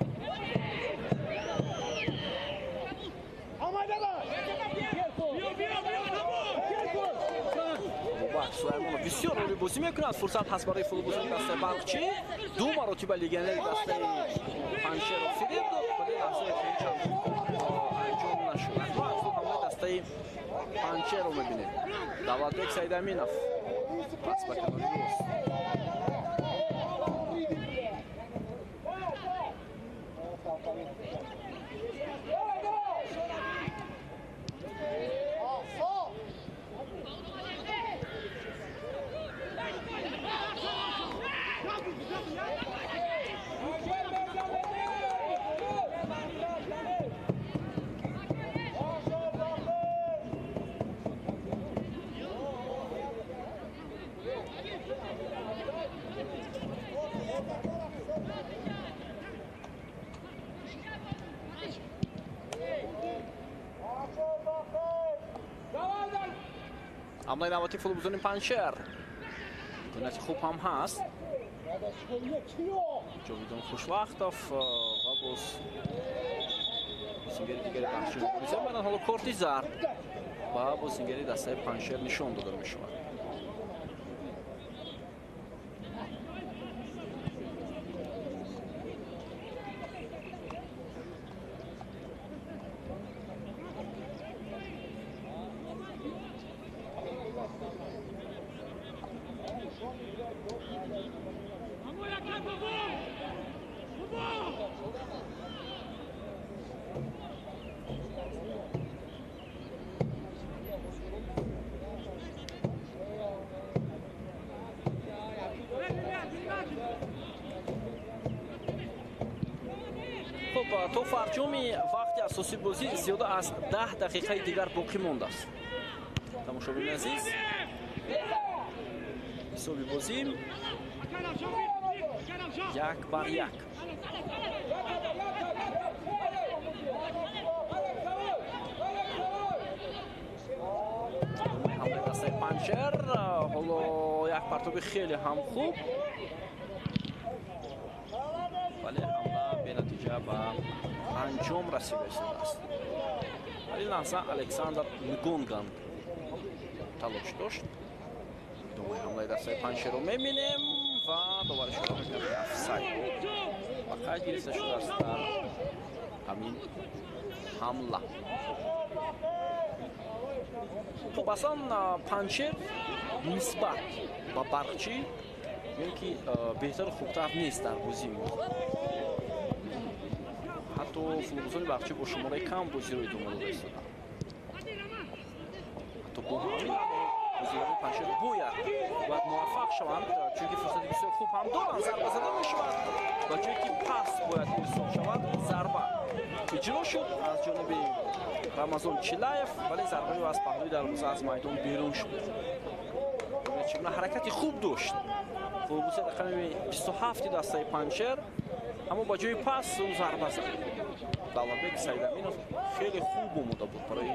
Абубакр Сулаймонов бисёр олӣ бозӣ мекунад. Фурсат ҳаст барои футболбозони дастаи Барқчӣ. Ду маротиба легионери дастаи Панҷшерро фиреб дод, вале лаҳзаи охирин чанд анҷом нашуд. Акнун аз ҳамлаи дастаи Панҷшерро мебинем. Давлатбек Саидаминов пас ба канори рост. ҳамлаи навбатии футболбозони Панҷшер. Имконияти хуб ҳам ҳаст. Ҷовидон Хушвақтов ва боз бозингари дигари Барқчӣ мубориза мебаранд. Ҳоло корти зард ба бозингари дастаи Панҷшер нишон дода мешавад. То фарҷоми вақти асосии бозӣ зиёда аз 10 дақиқаи дигар боқӣ мондааст. Тамошобини азиз, ҳисоби бозӣ 1-1. Ҳамлаи дастаи Панҷшер, ҳоло як партоби хеле ҳам хуб, вале ҳамла бенатиҷа ба анҷом расида истодааст. Дар ин лаҳза Александр Нгонган талош дошт. Идомаи ҳамлаи дастаи Панҷшерро мебинем ва доварӣ шуда мекунад офсайд ба қайд гирифта шудааст дар ҳамин ҳамла. Хуб, аслан Панҷшер нисбат ба Барқчӣ ё ки беҳтару хубтар нест дар бозии имрӯз. Ҳатто футболбозони Барқчӣ бо шумораи кам бозиро идома дода истоданд. Ҳатто бо ҳамин бозигарони Панҷшер бояд муваффақ шаванд, чунки фурсати бисёр хуб ҳам доранд. Зарба зада мешавад ба ҷое ки пас бояд ирсол шавад, зарба иҷро шуд аз ҷониби Рамазон Чилаев, вале зарбаи ӯ аз паҳлӯи дарвоза аз майдон берун шуд. Чӣ гуна ҳаракати хуб дошт Футболбози рақами 27 дастаи Панҷшер, аммо ба ҷои пас ӯ зарба зад. Давлатбек Саидаминов хеле хуб омода буд барои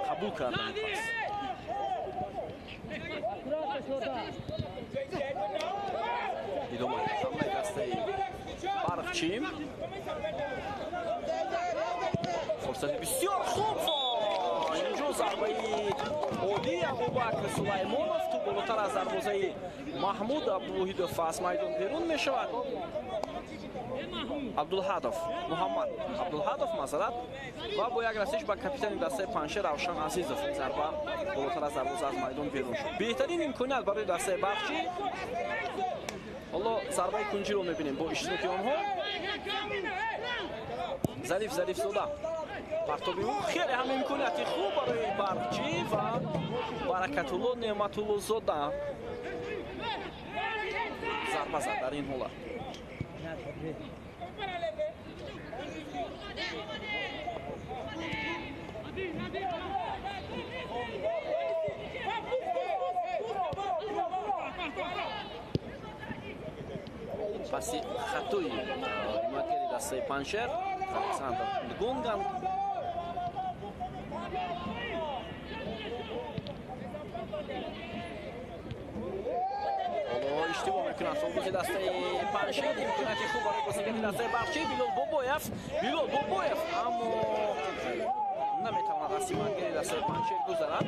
қабул кардани пас. Идомаи ҳамлаи дастаи Барқчӣ. Фурсати бисёр хуб. Инҷо зарбаи олии Абубакр Сулаймонов, ту болотар аз дарвозаи Маҳмуд Абдувоҳидов аз майдон берун мешавад. Абдулҳадов, Муҳаммад Абдулҳадов мазарат ва бо як расиш ба капитани дастаи Панҷшер Равшан Азизов зарба болотар аз дарвоза аз майдон берун шуд. Беҳтарин имконият барои дастаи Барқчӣ. Ҳоло зарбаи кунҷиро мебинем бо иштироки онҳо. Зариф Зарифзода партоби ӯ хеле ҳам имконияти хуб барои Барқчӣ ва Баракатулло Неъматуллозода зарба зад дар ин ҳолат. Паси хатои ҳимоятгари дастаи Панҷшер Александр Нгонган. Ҳоло иштибоҳ мекунад футболбози дастаи Панҷшер. Имконияти хуб барои бозигари дастаи Барқчӣ Билол Бобоев. Билол Бобоев аммо наметавонад аз ҳимоятгари дастаи Панҷшер гузарад.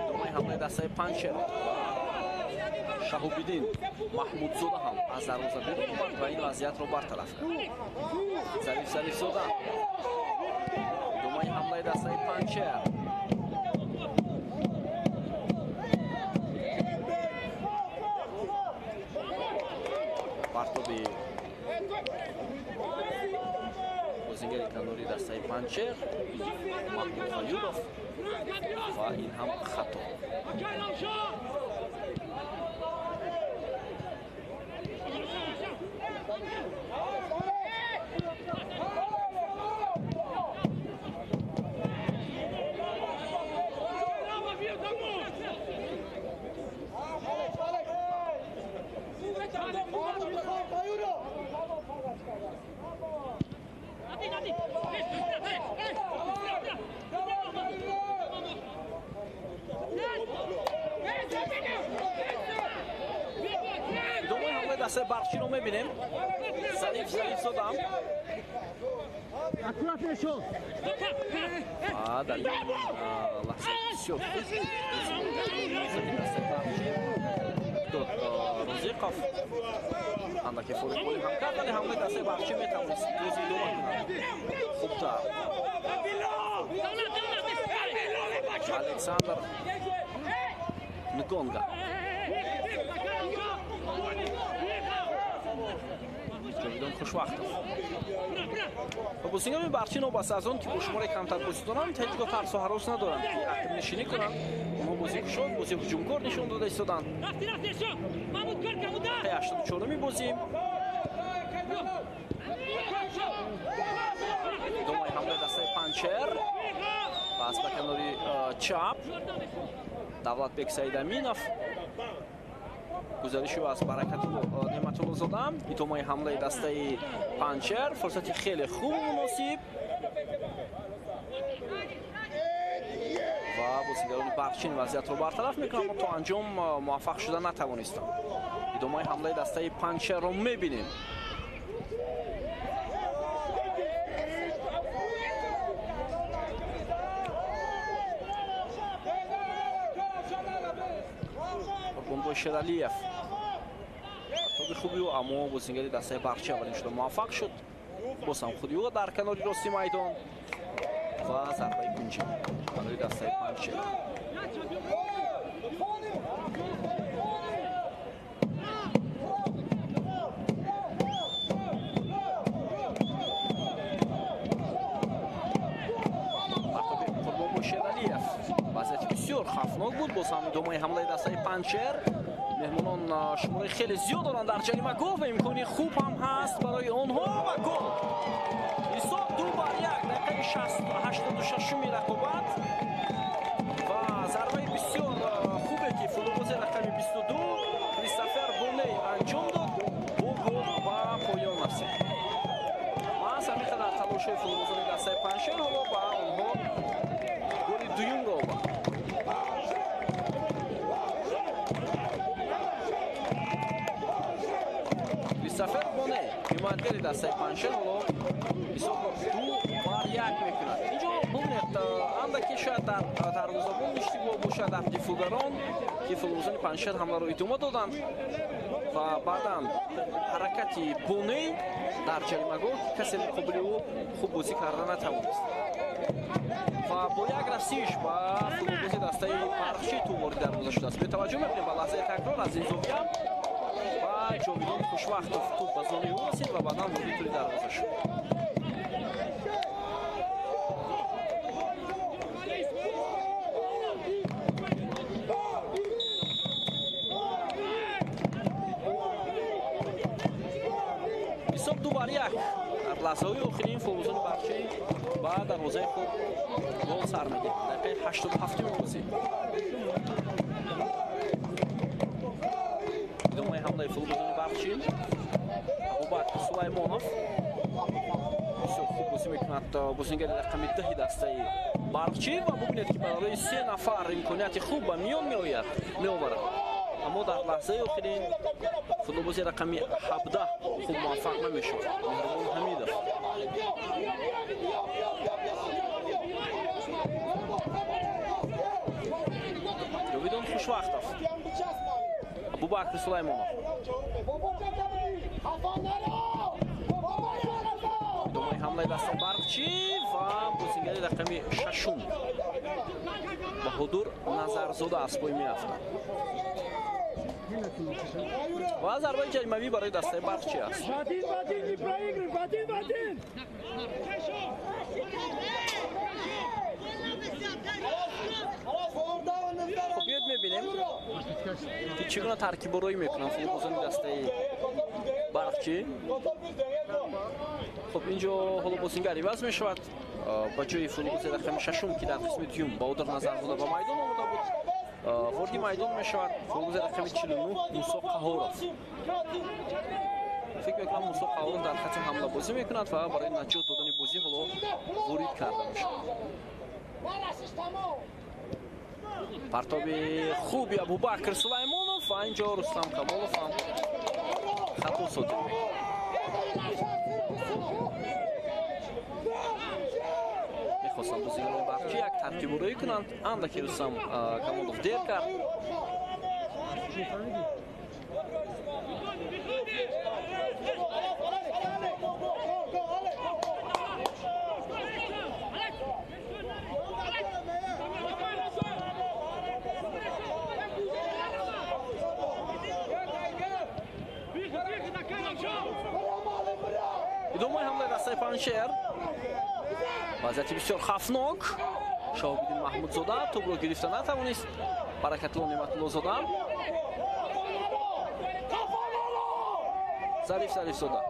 Идомаи ҳамлаи дастаи Панҷшер. Шаҳобиддин Маҳмудзода ҳам аз дарвоза берун омад ва ин вазъиятро бартараф кард. Зариф Зарифзода. Идомаи ҳамлаи дастаи Панҷшер. Партоби бозигари канори дастаи Панҷшер Маҳмуд Ғаюров ва ин ҳам хато. Идомаи ҳамлаи дастаи Барқчиро мебинем. Зариф Зарифзода. Дар ин лаҳза бисёр хуб дастаи Барқчӣ дод Розиқов андаке фориғ боли ҳам кард, вале ҳамлаи дастаи Барқчӣ метавонист боз идома кунад хубтар. Александр Нгонга. Ҷовидон Хушвақтов. Ва бозигарони Барқчӣ новобаста аз он ки бо шумораи камтар бозӣ доранд, ҳеҷ гоҳ тарсу ҳарос надоранд ки ақибнишинӣ кунанд. Онҳо бозии кушод, бозии ҳуҷумкор нишон дода истоданд. Дақиқаи 84-уми бозӣ. Идомаи ҳамлаи дастаи Панҷшер. Пас ба канори чап Давлатбек Саидаминов. Гузариши ӯ аз Баракатулло Неъматуллозода. Идомаи ҳамлаи дастаи Панҷшер. Фурсати хеле хубу муносиб ва бозигарони Барқчӣ ин вазъиятро бартараф мекунанд, аммо то анҷом муваффақ шуда натавонистанд. Идомаи ҳамлаи дастаи Панҷшерро мебинем. Қурбонбой Шералиев. Партоби хуби ӯ, аммо бозигари дастаи Барқчӣ аввалин шуда муваффақ шуд. Боз ҳам худи ӯ дар канори рости майдон ва зарбаи кунҷӣ барои дастаи Панҷшер. Партоби Қурбонбой Шералиев вазъияти бисёр хавфнок буд. Боз ҳам идомаи ҳамлаи дастаи Панҷшер. Меҳмонон шумораи хеле зиёд доранд дар ҷаримагоҳ ва имкони хуб ҳам ҳаст барои онҳо ва гол. Ҳисоб 2-1, дақиқаи 86-уми рақобат ва зарбаи бисёр хубе ки талошҳои футболбозони дастаи Панҷшер ҳоло ба онҳо голи дуюмро овард. Кристофер Боне, ҳимоятгари дастаи Панҷшер, ҳоло ҳисобро 2-1 мекунад. Инҷо бубинед, андаке шояд дар дарвозабон иштибоҳ бошад, дар дифоъгарон, ки футболбозони Панҷшер ҳамларо идома доданд ва баъдан ҳаракати Боне дар ҷаримагоҳ, ки касе муқобили ӯ хуб бозӣ карда натавонист ва бо як расиш ба футболбози дастаи Барқчӣ тӯб ворид дарвоза шудааст. Бетаваҷҷӯҳ мекунем ба лаҳзаи такрор аз ин зовия ва Ҷовидон Хушвақтов тӯб ба зонаи ӯ расид ва баъдан вориди тӯли дарвоза шуд. Ҳисоб 2-1. Дар лаҳзаҳои охирин футболбозони Барқчӣ ба дарвозаи худ гол сар медиҳанд. Дақиқаи 87-уми бозӣ. Идомаи ҳамлаи футболбозони Барқчӣ. Абубакр Сулаймонов бисёр хуб бозӣ мекунад, бозингари рақами 10 дастаи Барқчӣ, ва бубинед, ки барои се нафар имконияти хуб ба миён меояд, меоварад. Аммо дар лаҳзаи охирин футболбози рақами 17 хуб муваффақ намешавад. Меҳрубон Ҳамидов. Ҷовидон Хушвақтов. Абубакр Сулаймонов. Идомаи ҳамлаи дастаи Барқчӣ ва бозингари рақами 6 Баҳодур Назарзода аз пой меафтад. Ва зарбаи ҷаримавӣ барои дастаи Барқчӣ аст. В один, не проигрывай, в один, в один! Хуб, биёед мебинем, ки чӣ гуна таркибороӣ мекунанд футболбозони дастаи Барқчӣ. Хуб, инҷо ҳоло бозингар иваз мешавад. Ба ҷои футболбози рақами шашум, ки дар қисми дуюм Баҳодур Назарзода ба майдон омода буд, вориди майдон мешавад футболбози рақами 49 Мусо Қаҳоров. Фикр мекунам, Мусо Қаҳоров дар хати ҳамла бозӣ мекунад ва барои наҷот додани бозӣ ҳоло ворид карда мешавад. Партоби хуби Абубакр Сулаймонов ва инҷо Рустам Камолов ҳам хато содир мекунад. Мехостанд бозигарони Барқчӣ як таркибороӣ кунанд, андаке Рустам Камолов дер кард. Идомаи ҳамлаи дастаи Панҷшер. Вазъияти бисёр хавфнок. Шоҳобиддин Маҳмудзода тӯбро гирифта натавонист. Баракатулло Неъматуллозода. Зариф Зарифзода.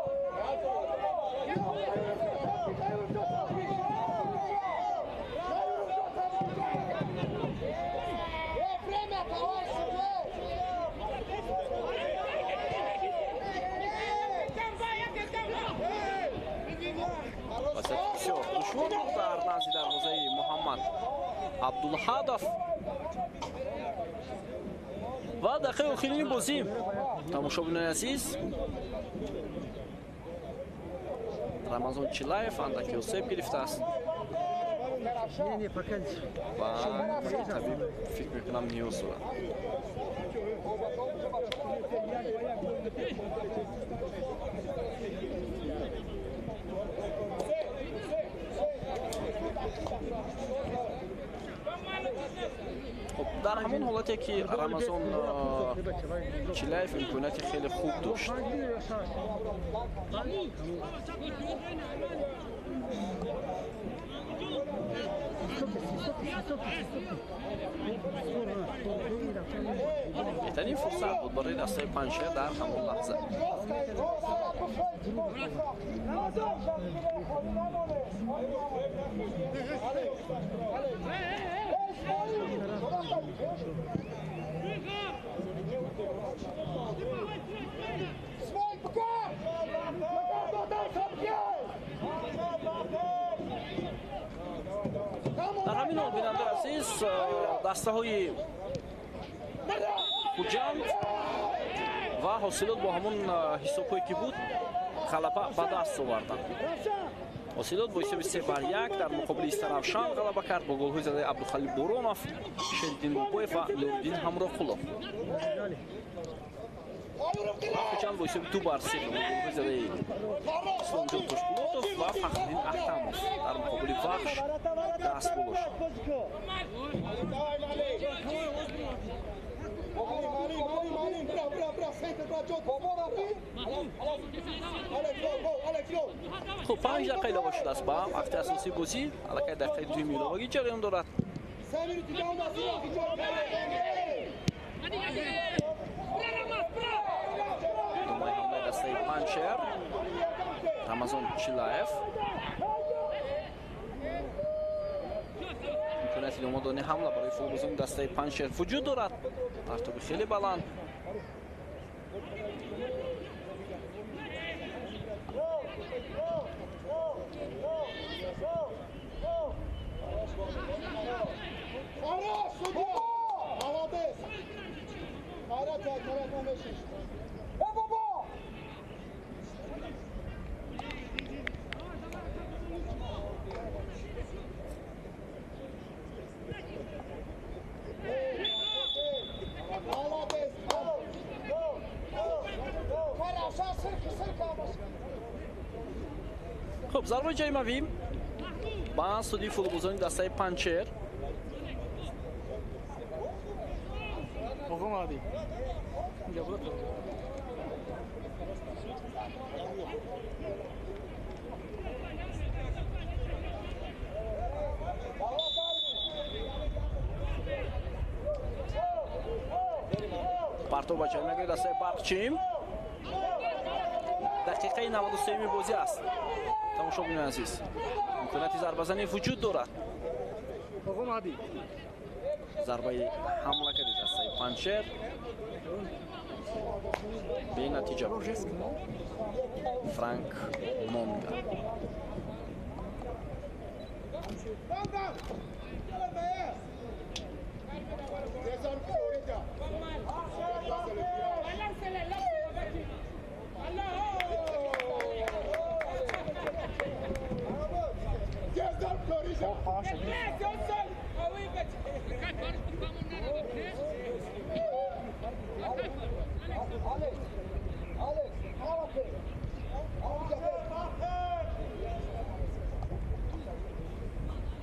Вазъияти бисёр душвор буд дар назди дарвозаи Муҳаммад Абдулҳадов. Ва дақиқаи охирини бозӣ, тамошобинони азиз, Рамазон Чилаев андаке осеб гирифтааст ва табиб, фикр мекунам, ниёз дорад. Хуб, дар ҳамон ҳолате ки Рамазон Чилаев имконияти хеле хуб дошт. Беҳтарин фурсат буд барои дастаи Панҷшер дар ҳамон лаҳза. Азиз, дастаҳои Хуҷанд ва Ҳосилот бо ҳамон ҳисобҳое ки буд ғалаба ба даст оварданд. Ҳосилот бо ҳисоби 3-1 дар муқобили Истаравшан ғалаба кард бо голҳои задаи Абдухалил Боронов, Шериддин Бобоев ва Нуриддин Ҳамроқулов. Хуҷанд бо ҳисоби 2-3 бо голҳои задаи Исломҷон Тошпулотов ва Фахриддин Ахтамов дар муқобили Вахш даст боло шуд. Хуб, 5 дақиқа илова шудааст ба вақти асосии бозӣ. Аллакай дақиқаи дуюми иловагӣ ҷараён дорад. Думаи ҳамлаи дастаи Панҷшер, Рамазон Чилаев. Имконияти идома додани ҳамла барои футболбозони дастаи Панҷшер вуҷуд дорад. Партоби хеле баланд. Хуб, зарбаи ҷаримавӣ ба суди футболбозони дастаи Панҷшер. Партов ба ҷаримагоҳи дастаи Барқчӣ. Дақиқаи 93-ми бозӣ аст. Тамошобинони азиз, имконияти зарбазанӣ вуҷуд дорад. Зарбаи ҳамла карди дастаи Панҷшер бенатиҷа буд. Франк Монга.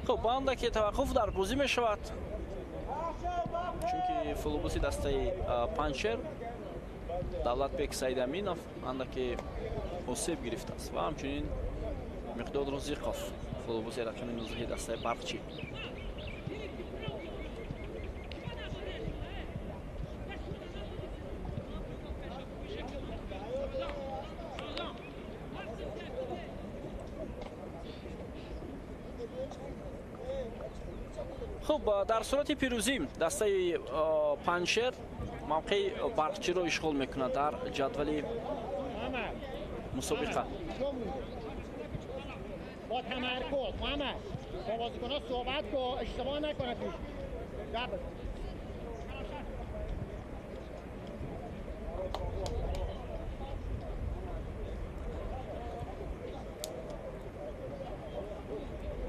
Хуб, банда ки таваққуф дар бозӣ мешавад, чунки футболбози дастаи Панҷшер Давлатбек Саидаминов андаке осеб гирифтааст ва ҳамчунин Миқдод Розиқов, футболбози рақами 19 дастаи Барқчӣ. Хуб, дар сурати пирӯзӣ дастаи Панҷшер мавқеи Барқчиро ишғол мекунад дар ҷадвали мусобиқа. با تمرکز محمد با بازیکن‌ها صحبت کن، اشتباه نکنه توش.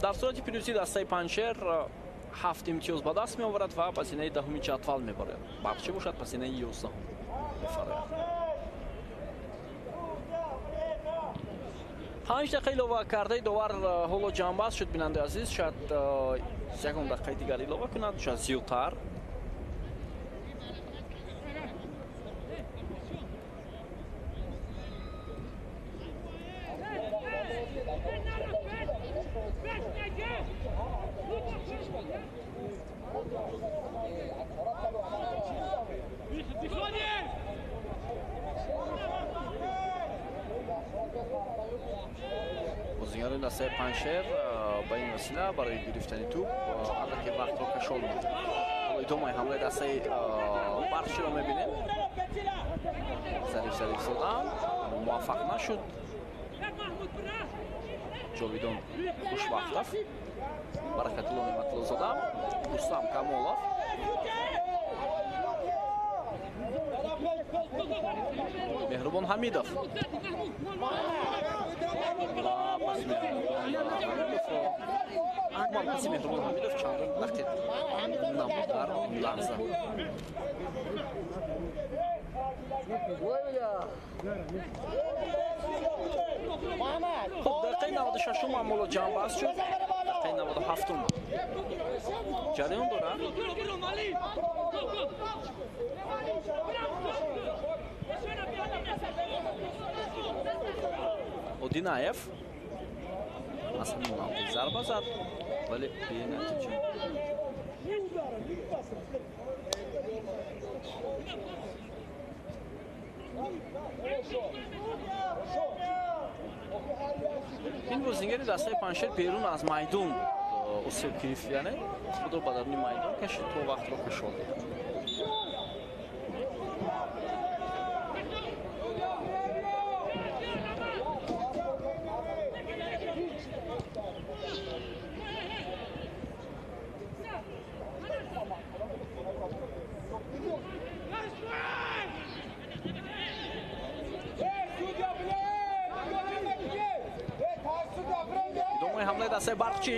Дар сурати пирӯзӣ дастаи Панҷшер 7 имтиёз ба даст меоварад ва ба зинаи 10-уми ҷадвал мебарад. Барқчӣ бошад ба зинаи 11-ум мефарояд. 5 дақиқа илова кардаи довар ҳоло ҷамъбаст шуд, бинандаи азиз. Шояд ягон дақиқаи дигар илова кунад, шояд зиёдтар. Бозигарони дастаи Панҷшер ба ин васила барои гирифтани тӯб андаке вақтро кашол медиҳанд. Ҳоло идомаи ҳамлаи дастаи Барқчиро мебинем. Зариф зариф зодан муваффақ нашуд. Ҷовидон Хушвақтов. Баракатулло Неъматуллозода, Рустам Камолов. Меҳрубон Ҳамидов. Ва паси Меҳрубон Ҳамидов чандон дақиқ набуд дар лаҳза. Хуб, дақиқаи 96-ум аммо ҷамъбаст шуд. Дақиқаи 97-ум ҷараён дорад. Одинаев аз ҳамин мавқеъ зарба зад, вале бенатиҷа. Ин бозигари дастаи Панҷшер берун аз майдон осеб гирифт, яъне худро ба даруни майдон кашид, то вақтро кушод. Идомаи ҳамлаи дастаи Барқчӣ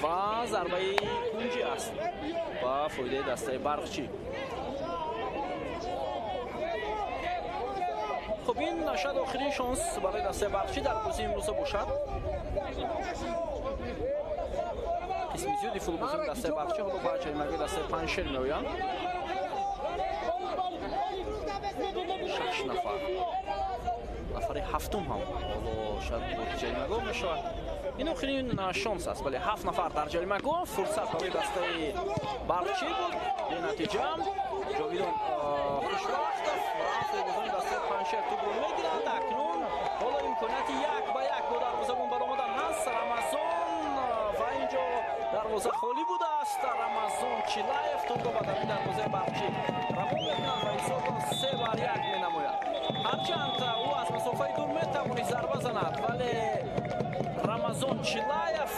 ва зарбаи кунҷӣ аст ба фоидаи дастаи Барқчӣ. Хуб, ин шояд охирин шонс барои дастаи Барқчӣ дар бозии имрӯза бошад. Қисми зиёди футболбозони дастаи Барқчӣ ҳоло ба ҷаримагоҳи дастаи Панҷшер меоянд. 6 нафар. Нафари ҳафтум ҳам ҳоло шояд ворид ҷаримагоҳ мешавад. Ин охирин шонс аст, вале 7 нафар дар ҷаримагоҳ. Фурсат барои дастаи Барқчӣ буд, бенатиҷа. Ҷовидон Хушвақтов ва футболбозони дастаи Панҷшер тӯбро мегиранд. Акнун ҳоло имконияти 1 ба 1 бо дарвозабон баромадан ҳаст. Рамазон, ва инҷо дарвоза холӣ будааст. Рамазон Чилаев тӯбро ба даруни дарвозаи Барқчӣ равон мекунад ва ҳисобро 3 бар 1 менамояд. Ҳарчанд ӯ аз масофаи дур метавонист зарба занад, вале Рамазон Чилаев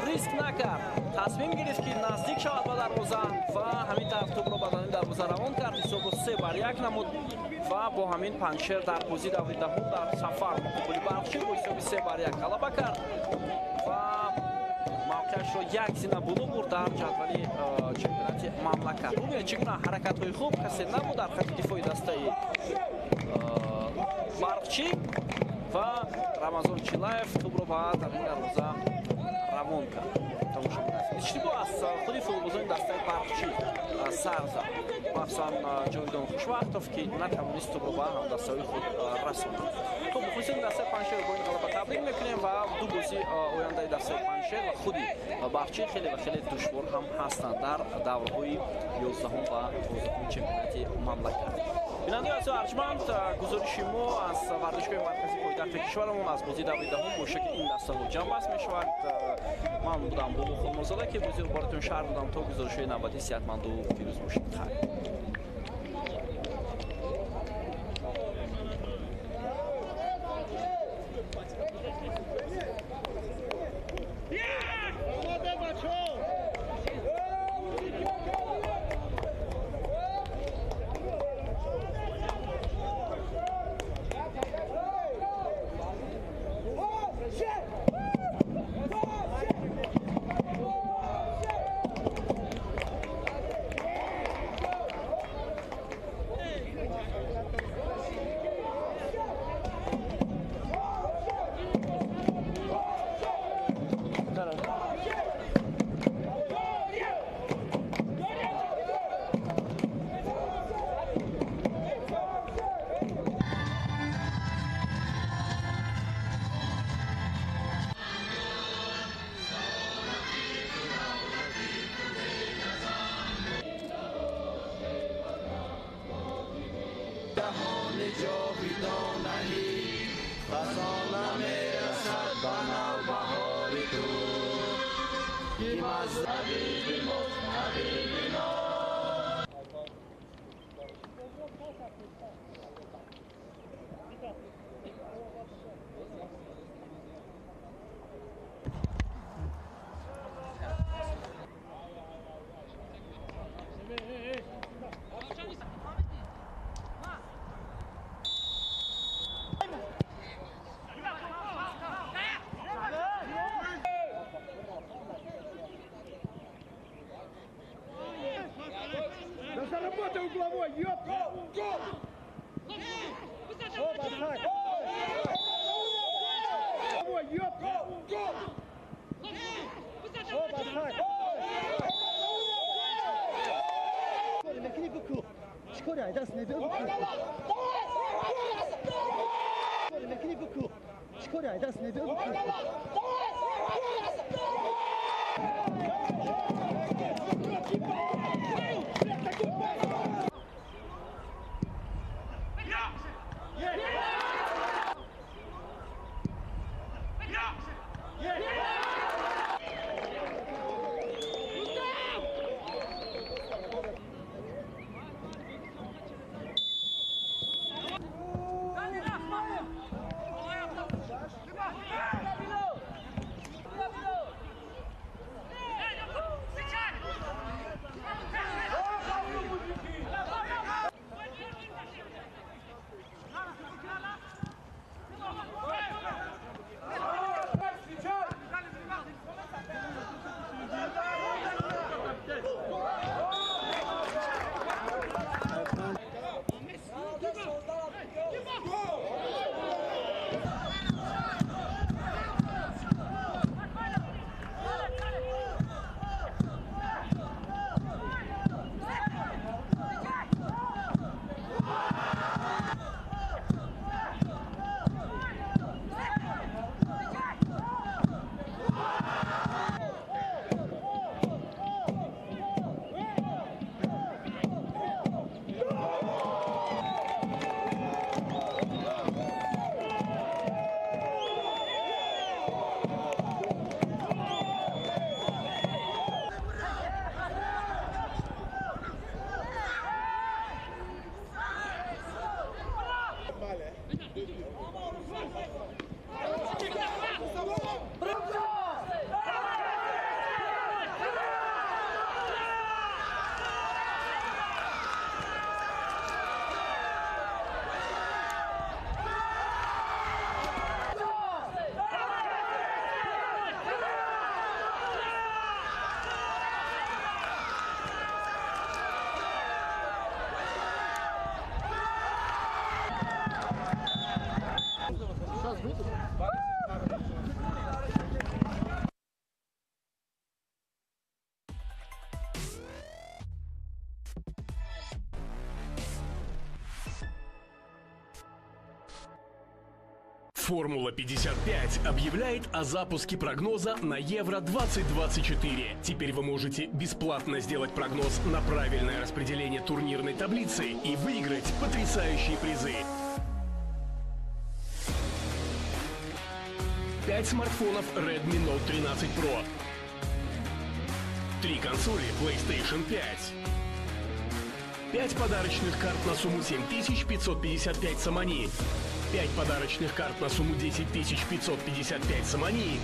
риск накард, тасмим гирифт, ки наздик шавад ба дарвоза ва ҳамин тавр тӯбро ба даруни дарвоза равон кард. Ҳисобро 3 бар 1 намуд ва бо ҳамин Панҷшер дар бозии даври даҳум дар сафар муқобили Барқчӣ бо ҳисоби 3 бар 1 ғалаба кард ва мавқеашро як зина боло бурд дар ҷадвали чемпионати мамлакат. Бубинед, чӣ гуна ҳаракатҳои хуб, касе набуд дар хати дифои дастаи Барқчӣ ва Рамазон Чилаев тӯбро ба даруни дарвоза равон кард. Иштибоҳ аз худи футболбозони дастаи Барқчӣ сар зад, махсусан Ҷовидон Хушвақтов, ки натавонист тӯбро ба ҳамдастаҳои худ расонад. Хуб, мухлисони дастаи Панҷшер бо ин ғалаба табрик мекунем ва ду бозии ояндаи дастаи Панҷшер ва худи Барқчӣ хеле ва хеле душвор ҳам ҳастанд дар даврҳои 11-ум ва 12-уми чемпионати мамлакат. Бинандаи азиз арҷманд, гузориши мо аз варзишгоҳи марказии пойтахти кишварамон аз бозии даври даҳум бо шакли ин дастаҳо ҷамъбаст мешавад. Ман будам Бобо Хурмозода, ки бозиро бароятон шарҳ додам. То гузоришҳои навбатӣ сиҳатманду фирӯз бошед. Хайр. Угловой, ёп! Угловой, ёп! Формула 55 объявляет о запуске прогноза на Евро 2024. Теперь вы можете бесплатно сделать прогноз на правильное распределение турнирной таблицы и выиграть потрясающие призы. 5 смартфонов Redmi Note 13 Pro, 3 консоли PlayStation 5, 5 подарочных карт на сумму 7555 сомони, 5 подарочных карт на сумму 10 555 сомони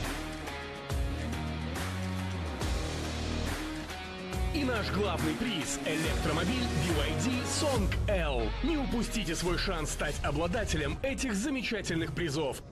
и наш главный приз – электромобиль BYD Song L. Не упустите свой шанс стать обладателем этих замечательных призов.